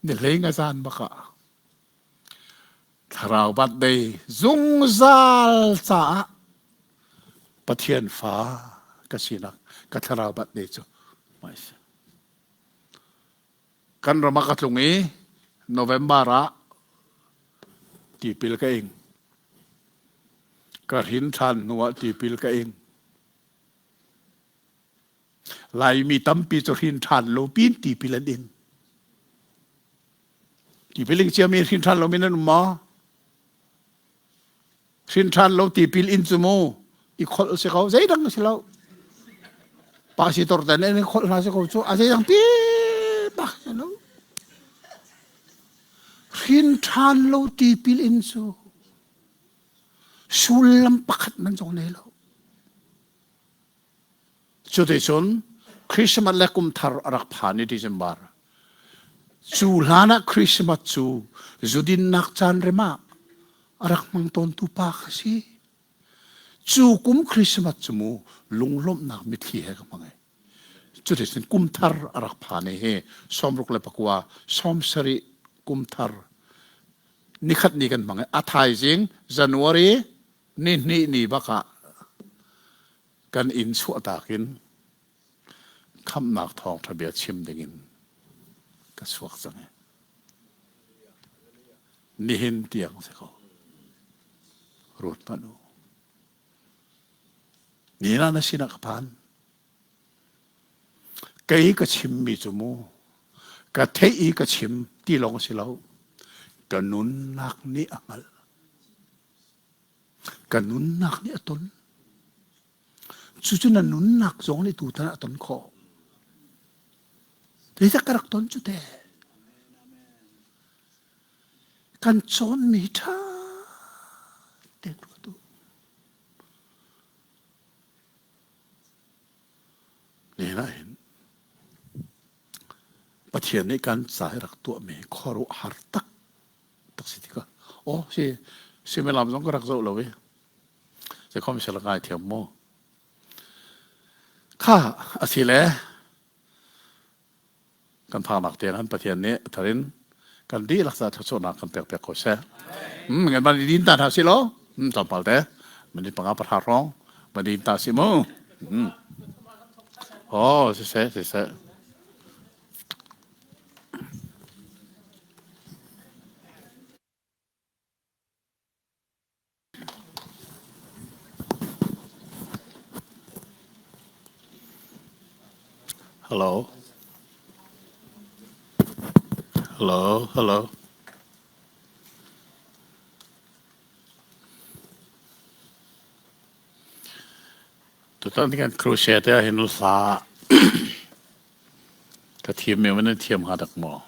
ni hleng a zan bak ah Thlarau bat dei zungzal caah Pathian fa ka sinak ka thlarau bat dei cu kan ram ah ka tlung i November ah tipil ka ing. Ka hrin ṭhan hnu ah tipil ka ing. Laimi tampi cu hrin ṭhan lo pin tipil an ing. Tipil ing ciami hrin ṭhan lomi nan um maw? Hrin ṭhan lo tipil in cu mu i kholh si ko zeidang si lo. Pasitor te nih kholh hna si ko cu a zeidang pi bak si lo. Hrin ṭhan lo tipil in cu sullam pakhat man zong nei lo. Cuticun Christmas le kum thar a rak phan i December. Cu hlan ah Christmas cu zudinnak caan rem ah a rak hmang tawntu pa kha si. Cu kum Christmas cu mu lunglawmhnak mitthli he ka hmang ai. Cuticun kum thar a rak phan i hi 69 70 kum thar nikhat ni kan hmang i a thaizing January ni hnih ni bak ah kan inn chuahtak in khamhnak thawngṭha bia chim dingin ka chuak cang i nihin tiang si ko ruat hmanh u nina na sinah ka phan kei ka chimmi cu mu ka theih i ka chim ti lawng si lo ka nunnak nih a hngalh ka nunnak nih a ton Cucu na nunnak zong nih tutan ah ton khawh. Zeidah ka rak ton cu te? Kan cawnmi ṭha tein ruat u. Nihin ah hin Pathian nih kan ca i rak tuahmi khuaruahhar tak tak si tikah oh si suimilam zong ka rak zoh lo i Zeikhom sel ngai thiam mu. Kha a si le kan phaknak tiang han Pathian nih tharin kan dihlak ca thluachuahnak kan pek piak ko seh. Ngan ban din ta hna si lo. Tlawmpal te minute panga pahra hrawng ban din ta si mu. Oh, si seh, si seh. Hello. Hello, hello. Tutan kan crusade ah hin hla ka thiam mi man thiam hnga dak maw?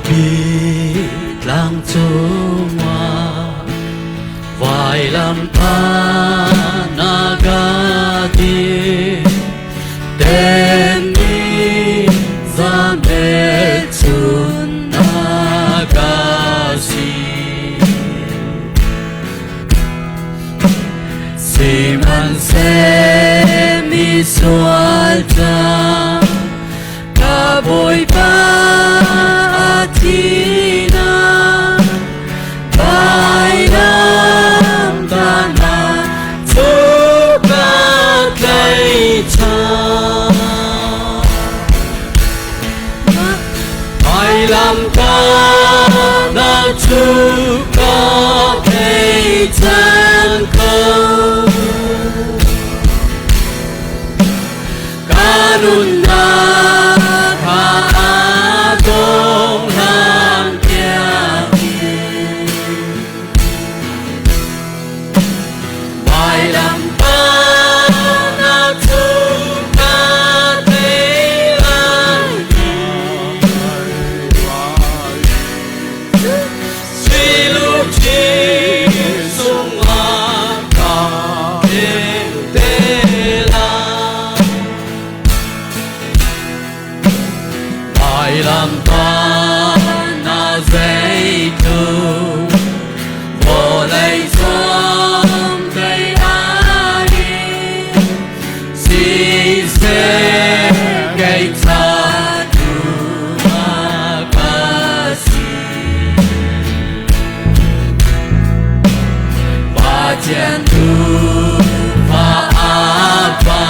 Pi tlang cungah vailam nagati Tenni zamelchun nagasi Sihmanhseh misual ca ka Bawipa a thihnak vailam tahnak cu ka tlaihchan. Vailam tahnak cu ka tlaihchan ko. Ka nunnak kha a dong hlan tiangin vailamtahnak cu ka tei lai Sui sungah ka ing te lai. Vailamtahnak zeitluk vawlei zuam tei ai siseh kei ca tu ah ka si. Pathian tufa apa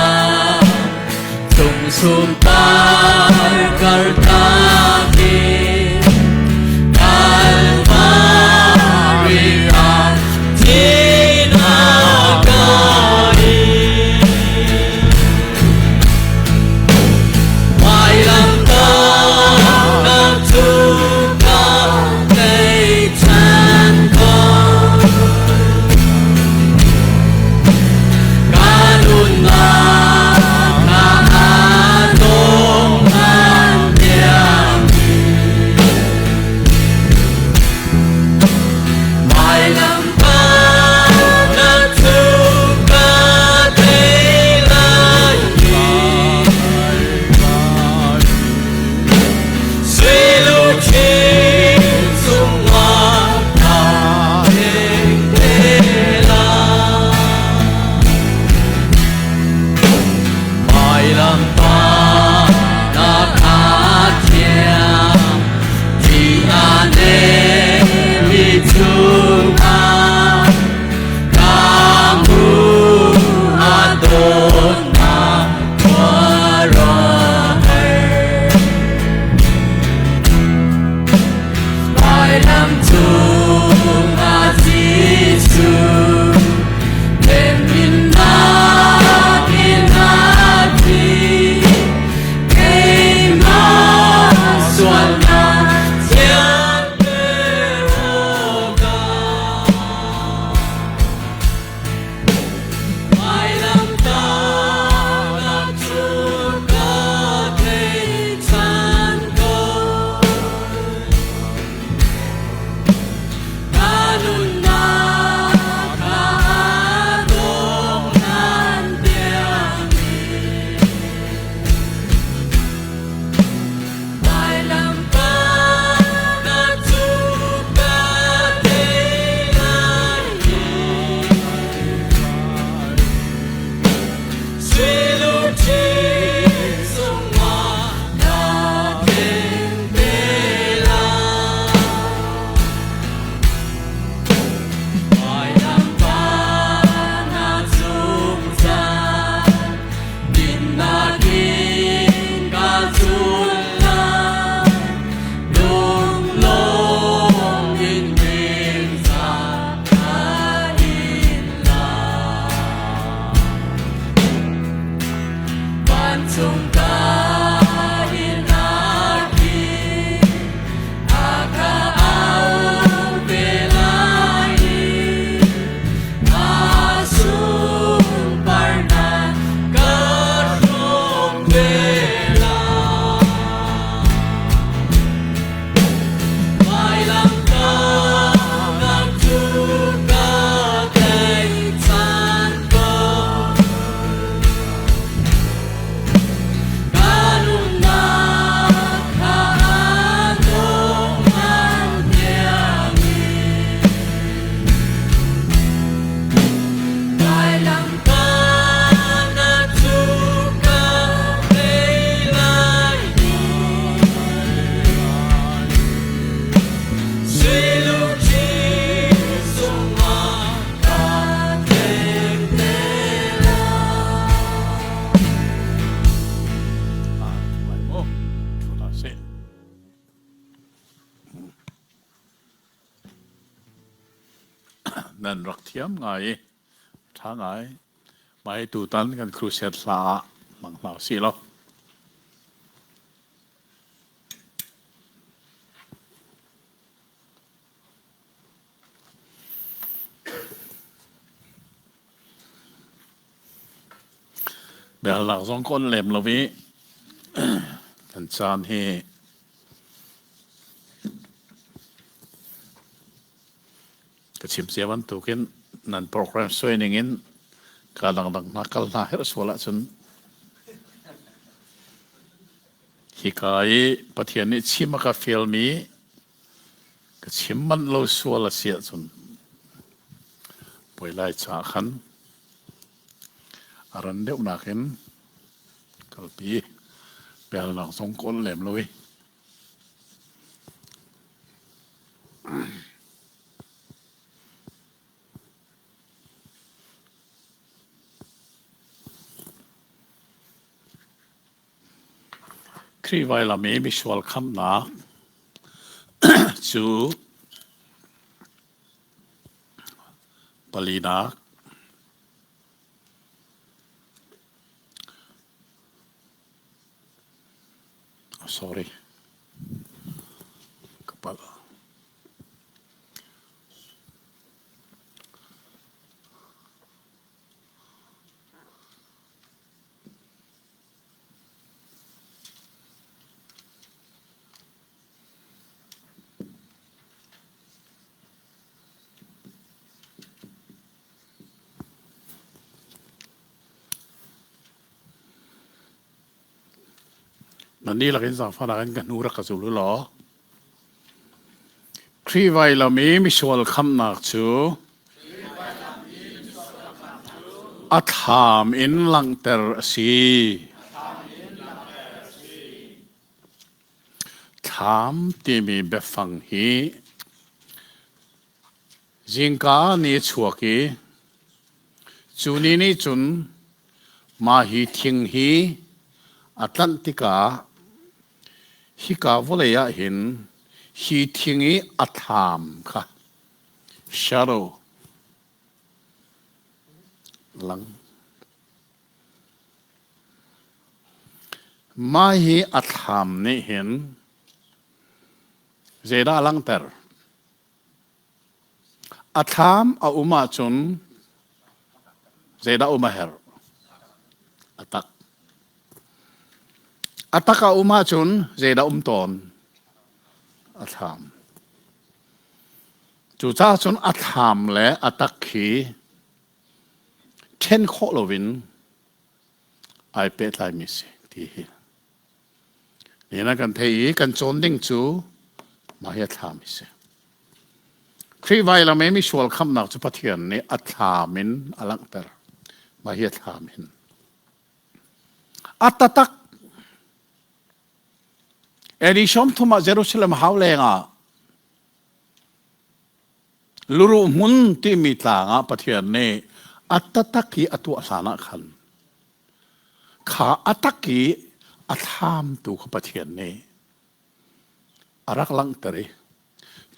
cung sunpar kartaki Kalvari ah tinakai Vailamtahnak cu ka tlaihchan ko. Nan rak thiam ngai i ṭha ngai. Mai tutan kan crusade hla ah hmang hna usih law. Biahalnak zong ka on lem lo i kan caan hi ka chim cia bantukin nan program suai ning in ka dangdang hna kal hna herh sual ahcun hika i Pathian nih chim a ka fialmi Ka chim manh lo sual a si ahcun puai lai caah khan a ran deuhnak in kalpi pelnak zong kawl lem lo i. Khrih vailam i misual khamhnak cu palinak sorry ka palh. Nan dihlak in zaangfahnak in ka hnu rak ka zul u law Khrih vailam i misual khamhnak cu a thlam in langhter a si. Thlam timi biafang hi zingka ni a chuak i cu ni nih cun mah hi thing hi a tlanh tikah hika vawlei ah hin hi thing i a thlam kha shadow lang. Mah hi a thlam nih hin zeidah a langhter? A thlam a um ahcun zeidah um a herh? A tak. A tak a um ahcun zeidah um tawn? A thlam. Cucaah cun a thlam le a tak hi ṭhen khawh loin ai pehtlaimi si ti hi. Nihin ah kan theih i kan cawn ding cu mah hi a thlam hi si. Khrih vailam i misual khamhnak cu Pathian nih a thlam in a langhter. Mah hi a thlam hin. A tatak AD 30 ah Jerusalem hau leng ah luruh hmun timi tlang ah Pathian nih a tatak i a tuah hlan ah khan Kha a tak i a thlamtu kha Pathian nih a rak langhter i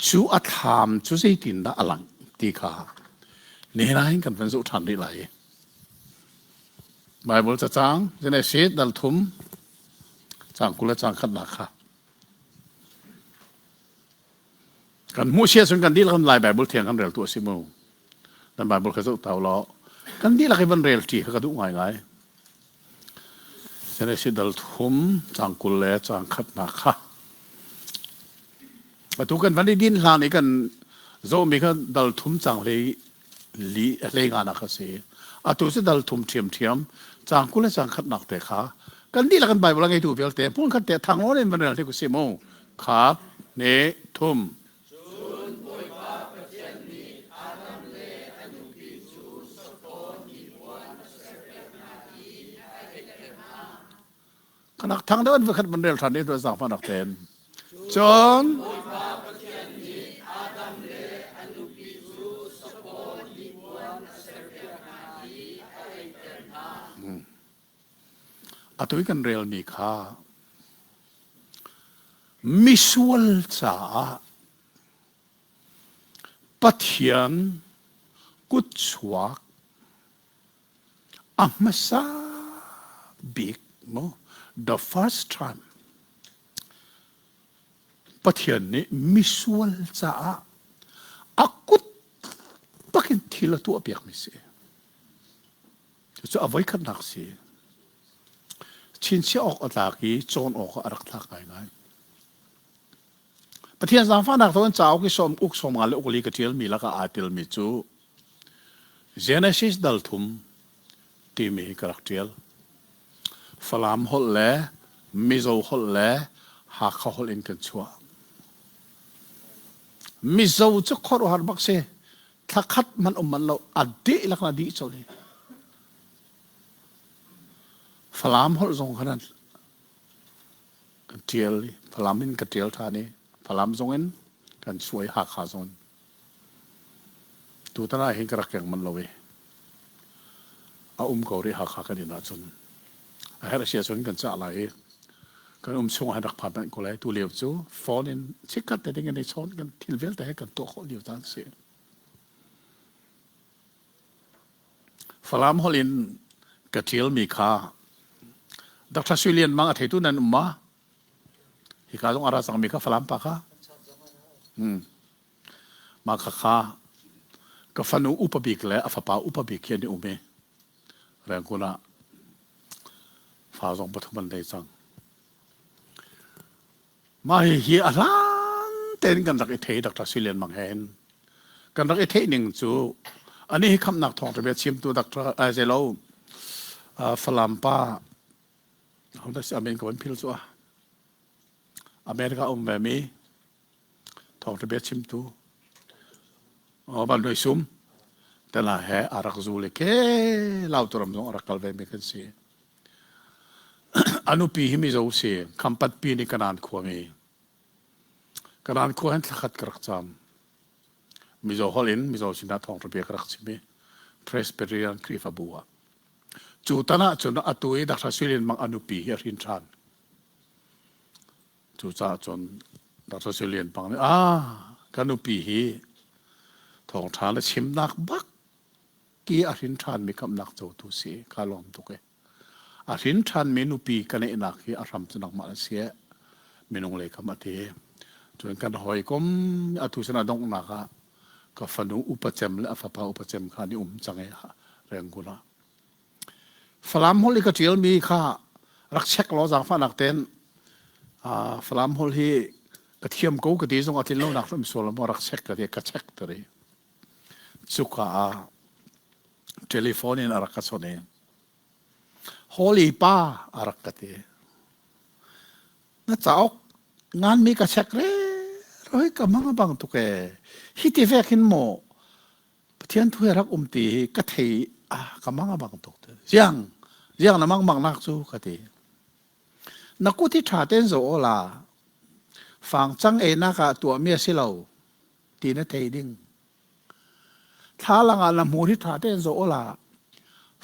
cu a thlam cu zeitindah a langh ti kha nihin ah hin kan van zoh ṭhan rih lai. Baibal cacang Genesis dal thum cang 20 le cang khatnak kha Kan hmuh sia cun kan dihlak in Lai Bible thiang kan rel tu a si mu. Nan Bible kha zoh tau law kan dihlak i van rel ṭi kha ka duh ngaingai. Genesis dal thum cang 20 le cang khatnak kha. Atu kan van i din hlan i kan zohmi kha dal thum cang hlei li hlei nga nak a si. Atu cu dal thum ṭhiamṭhiam cang 20 le cang khatnak te kha kan dihlak kan Bible a ngeitu vialte hmun khat te thang lawn in van rel te ku si mu. Khat, hnih, thum. Cun Bawipa Pathian nih Adam le a nupi cu sapaw hnipuan a serpiak hna i a eiter hna. Kanak thang deuh an vakhat van rel ṭhan i tuah zaangfahnak tein. Cun Bawipa Pathian nih Adam le a nupi cu sapaw hnipuan a serpiak hna i a eiter hna. Atu i kan relmi kha misual caah Pathian. Kutchuak a hmasa bik mu the first time Pathian nih misual caah a kut bakin thil a tuah piakmi si. Cucu a voikhatnak si. Chinchiah awk a tlak i cawn awk ah a rak tlak ngaingai. Pathian zaangfahnak thawngin cauk i sawm uk sawm nga le uk li ka ṭialmi lakah aa telmi cu Genesis dal thum timi hi ka rak ṭial. Falam holh le Mizo holh le Hakha holh in kan chuah. Mizo cu khuaruahhar bak si. Thla khat hmanh um manh lo a dihlak na dih colh hi. Falam holh zong khan kan ṭial i Falam in ka ṭial ṭhan i Falam zong in kan suai Hakha zong in. Tutan ah hin ka rak keng manh lo i a um ko rih Hakha kan inn ahcun. A herh si ahcun kan cah lai i kan um chung ah hin rak phan manh ko lai. Tu lio cu phone in chikkhat te ding in i chawn kan thil vialte he kan tuah khawh lio caan si. Falam holh in ka ṭialmi kha Dr. Sui Lian Mang a theitu nan um ma? Hika zong a ra cangmi kha Falam pa kha. Hmm. Mah kha kha ka fanu upa bik le a fapa upa bik hi an i um i Rangoon ah fa zong pathum an nei cang. Mah hihi a hlan tein kan rak i thei Dr. Sui Lian Mang he hin. Kan rak i theih ning cu ani hi khamnak thawngṭha bia chimtu Dr. Ai lo Falam pa hodah si amen ka van phil cu a America um ve mi thawngṭha bia chimtu Van Luai Sum tena he a rak zul i ke Lauturam zong a rak kal ve mi kan si. A nupi hi Mizo si, Khampat pi nih Kanaan khuami. Kanaan khua hin thlakhat ka rak caam. Mizo holh in Mizo sinah thawngṭha bia ka rak chim i Presbyterian Khrihfabu ah. Cu tan ah cun atu i Dr. Sui Lian Mang a nupi hi a hrin ṭhan. Cucaah cun Dr. Sui Lian Mang nih, ah, ka nupi hi thawngṭha na chimnak bak ki a hrin ṭhanmi khamhnak cotu si ka lawm tuk e. A hrin ṭhanmi nupi ka neihnak hi a hram cu nangmah na si e. Minung lei kam a ti. Cun kan hawikom atu sin a donghnak ah ka fanu upa cem le a fapa upa cem kha an i um cang i Rangoon ah. Falam holh i ka ṭialmi kha rak check law zaangfahnak tein Falam holh hi ka thiam ko ka ti zong a tlin lonak hrim sual maw rak check ka ti ka check tari. Cuka ah telephone in a rak ka chawnh i Holy pa a rak ka ti. Na cauk nganmi ka check re roi ka mang a bang tuk e. Hi ti vek hin maw Pathian thu he rak um ti hi ka thei ah ka mang a bang tuk te. Ziang ziang na mang mang nak cu ka ti. Na kut hi ṭha tein zoh aw la. Fang cang einak ah tuahmi a si lo ti na thei ding. Thlalang ah na hmur hi ṭha tein zoh aw la.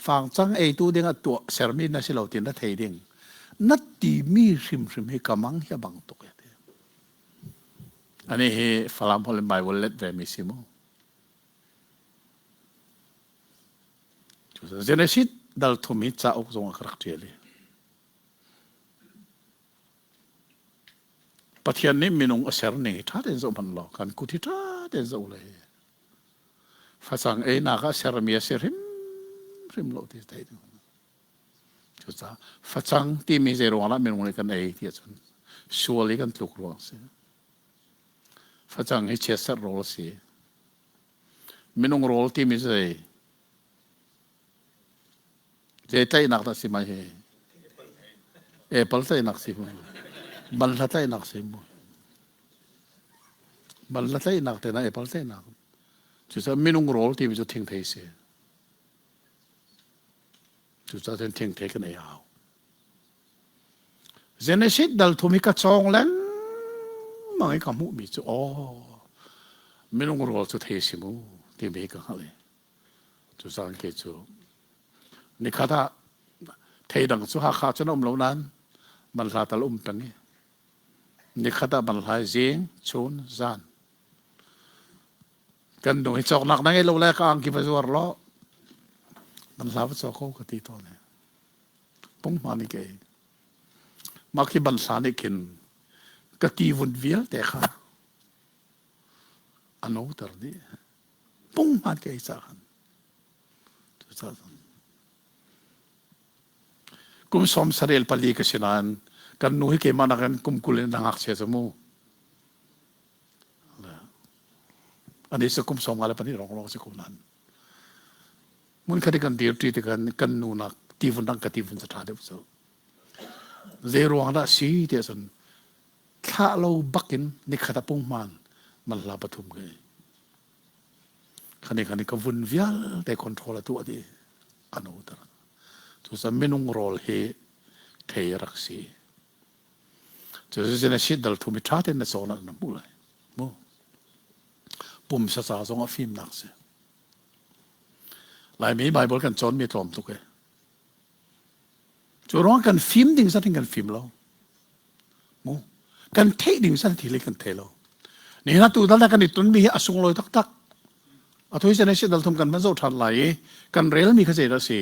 Fang cang eitu ding ah tuah sermi na si lo ti na thei ding. Na timi hrimhrim hi ka mang hi a bang tuk e ti. Ani hi Falam holh in Bible let ve mi si mu. Genesis dal thum hi cauk zong ah ka rak ṭial i Pathian nih minung a ser ning hi ṭha tein zoh hmanh law kan kut hi ṭha tein zoh le facang einak ah sermi a si hrimhrim lo ti theih ding. Cucaah facang timi zei ruang dah minung nih kan ei ti ahcun sual i kan tluk ruang a si. Facang hi chiatserh rawl a si. Minung rawl timi zei zei tlaihnak dah si mai hi? Apple tlaihnak si mu. Banhla tlaihnak si mu. Banhla tlaihnak te na apple tlaihnak. Cucaah minung rawl timi cu thingthei si. Cucaah cun thingthei kan ei hau. Genesis dal thum hi ka cawng lengmang i ka hmuhmi cu aw minung rawl cu thei si mu timi hi ka hngalh i cucaah kei cu nikhat ah thei dang cu Hakha cun a um lo nain banhla tal um peng i nikhat ah banhla zing chun zan. Kan nu hi cawknak na ngei lo le ka angki va zuar law nan hla va caw ko ka ti tawn. Punghman i kei. Mah khi banhla nih khin ka ti vun vialte kha a noter dih. Punghman ka ei ca khan. Cucaah kum sawm sarel pali ka si nain kan nu hi keimah nakin kum 20 in a ngakchia cu mu. Ani cu kum 54 lawnglawng si ko nain hmun khat i kan dirṭi tikah kan nu nak tivun dang ka tivun cu ṭha deuh cu. Zei ruang dah si tiah cun thlah lo bakin nikhat a punghman manhla pathum ka ei. Khani khani ka vun vialte control a tuah dih a no tar. Cucaah minung rawl hi thei a rak si. Cucu na sit dal thum i ṭha tein na cawn ah na hmuh lai. Mu. Pumsa ca zong ah fimnak si. Laimi Bible kan cawnmi tlawm tuk e. Cu ruang kan fim ding zat in kan fim lo. Mu. Kan theih ding zat thil kan thei lo. Ni na tu dal kan i tunmi hi a sunglawi taktak. A thui sen si dal thum kan van zoh ṭhan lai i kan relmi kha zeidah si?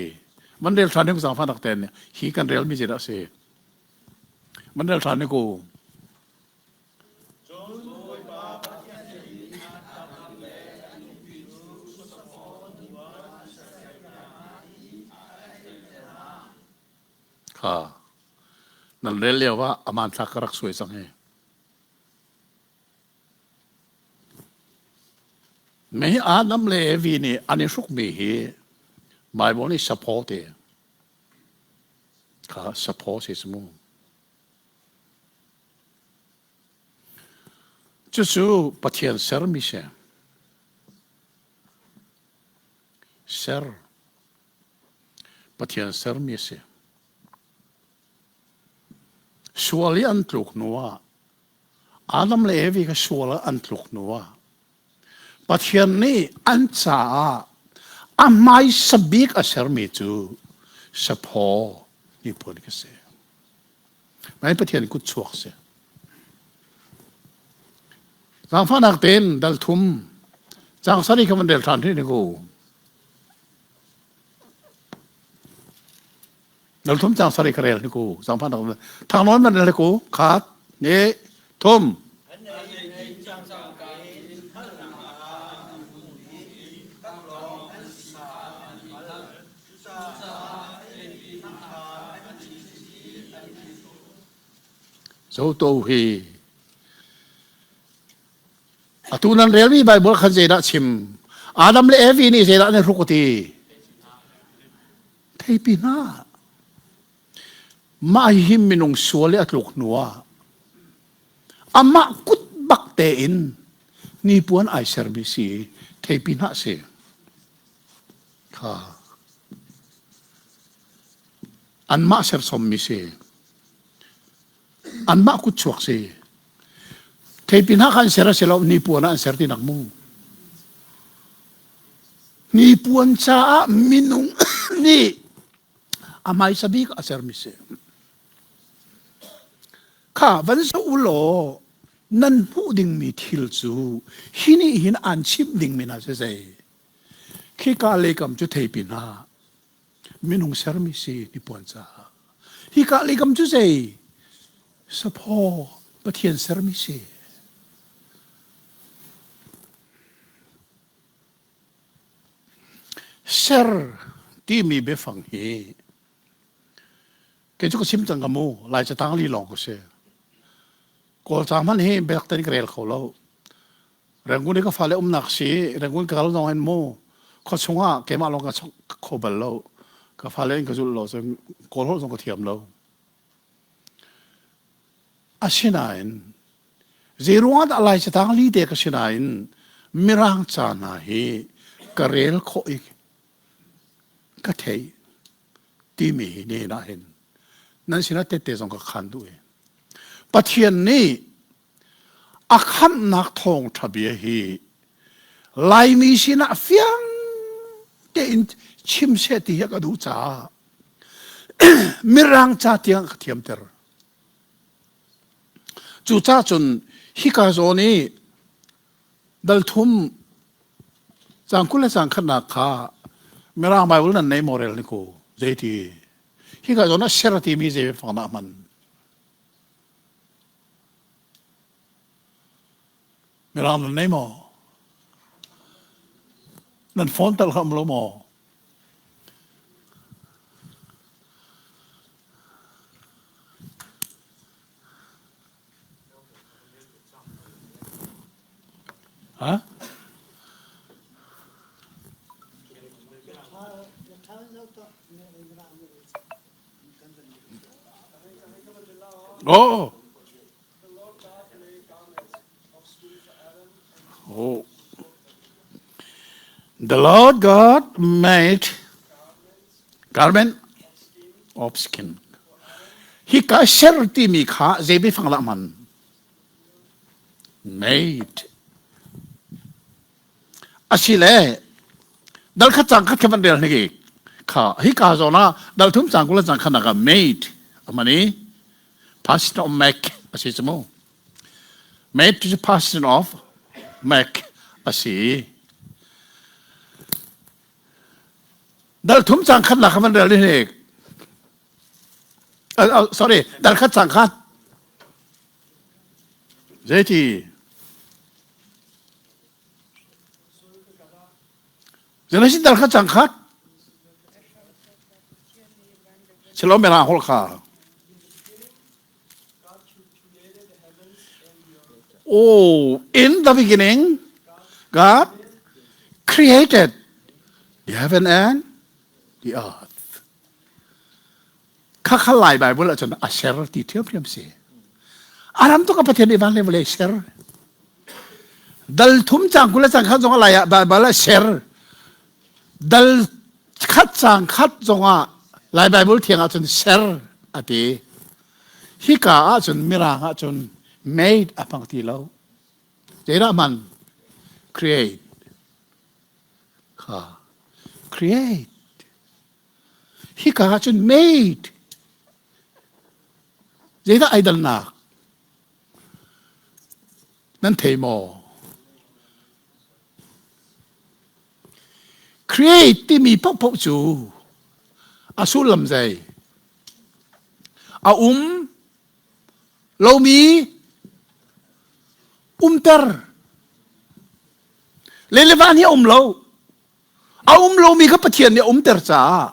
Van rel ṭhan hi zaangfah nak ten hi kan relmi zeidah si? Van rel ṭhan ni ku. Kha nan rel lio ah a hmanthlak ka rak suai cang hi. Mei Adam le Evi nih an i hrukmi hi Bible nih saphaw ti kha saphaw si mu. Cucu Pathian sermi si. Ser. Pathian sermi a si. Sual i an tluk hnu ah Adam le Evi kha sual ah an tluk hnu ah Pathian nih an caah a hmaisa bik a sermi cu saphaw miphun ka si. Nai Pathian kut chuak si. Zaangfahnak tein dal thum caang sari kha van rel ṭhan rih ni ku. Dal thum caang sari kha rel ni ku. Zaangfahnak thangnawn van rel ni ku. Khat, ni, thum. Zoto hi atu nan relmi Bible khan zeidah chim Adam le Evi nih zeidah an i hruk ti theipi hna mah hi minung sual i a tluk hnu ah amah kut bak tein hnipuan ai sermi si theipi hna si kha anmah sersommi si anmah kutchuak si theipi hna kha an ser a si lo hnipuan ah an ser ti nak mu hnipuan caah minung nih a hmaisa bik a sermi si kha van zoh u law nan hmuh dingmi thil cu hi nih hin aan chimh dingmi hna si zei Khika leikam cu theipi hna minung sermi si hnipuan caah. Hika leikam cu zei? Saphaw Pathian sermi si. Ser timi biafang hi kei cu ka chim cang ka mu lai catang li lawng ka si. Kawl ca hmanh hi biak ten ka rel kho lo. Rangoon i ka fale umnak si Rangoon ka kal zong hin mu khua chungah keimah lawng ka chok kho bal lo ka fale in ka zulh lo cun kawl holh zong ka thiam lo asinain zei ruangah dah lai catang li te ka sinain mirang ca hna hi ka rel khawh i ka thei timi hi ne nah hin nan sinah tette zong ka khan duh i Pathian nih A khamhnak thawngṭha bia hi Laimi sinah fiang tein chim seh ti hi ka duh caah Mirang ca tiang ka thiamter. Cucaah cun hika zawn i dal thum. Cang 20 le cang khatnak kha Mirang Bible nan nei maw rel ni ku zeiti hika zawn ah ser timi zei biafang dah hman? Mirang nan nei maw? Nan phone tal kha um lo maw? Ha? Oh. Oh. The Lord God made garment of skin. Hika ser timi kha zei biafang dah hman? Made. Asile dal khat cang khat kha van rel hnik kha hika zawn ah dal thum cang kula cang khan ah made amani past of make asi chu mu made to past of make asi Dal thum cang khat la kha van rel ni sorry dal khat cang khat zeiti Genesis dal khat cang khat Shalom mera hol kha Oh, in the beginning, God created the heaven and the earth. Kha kha Lai Bible ahcun a ser ti ṭhiamṭhiam si. Aram tuk a Pathian nih van le vawlei ser. Dal thum cang 20 le cang khat zong a lai ah Bible a ser. Dal khat cang khat zongah Lai Bible thiang ahcun ser a ti. Hika ahcun Mirang ahcun made a hmang ti lo. Zeidah hman? Create. Kha. Create. Hika ahcun made. Zeidah ai dannak? Nan thei maw? Create timi paohpaoh cu a sullam zei? A um lomi umter. Le le van hi a um lo. A um lomi kha Pathian nih a umter caah.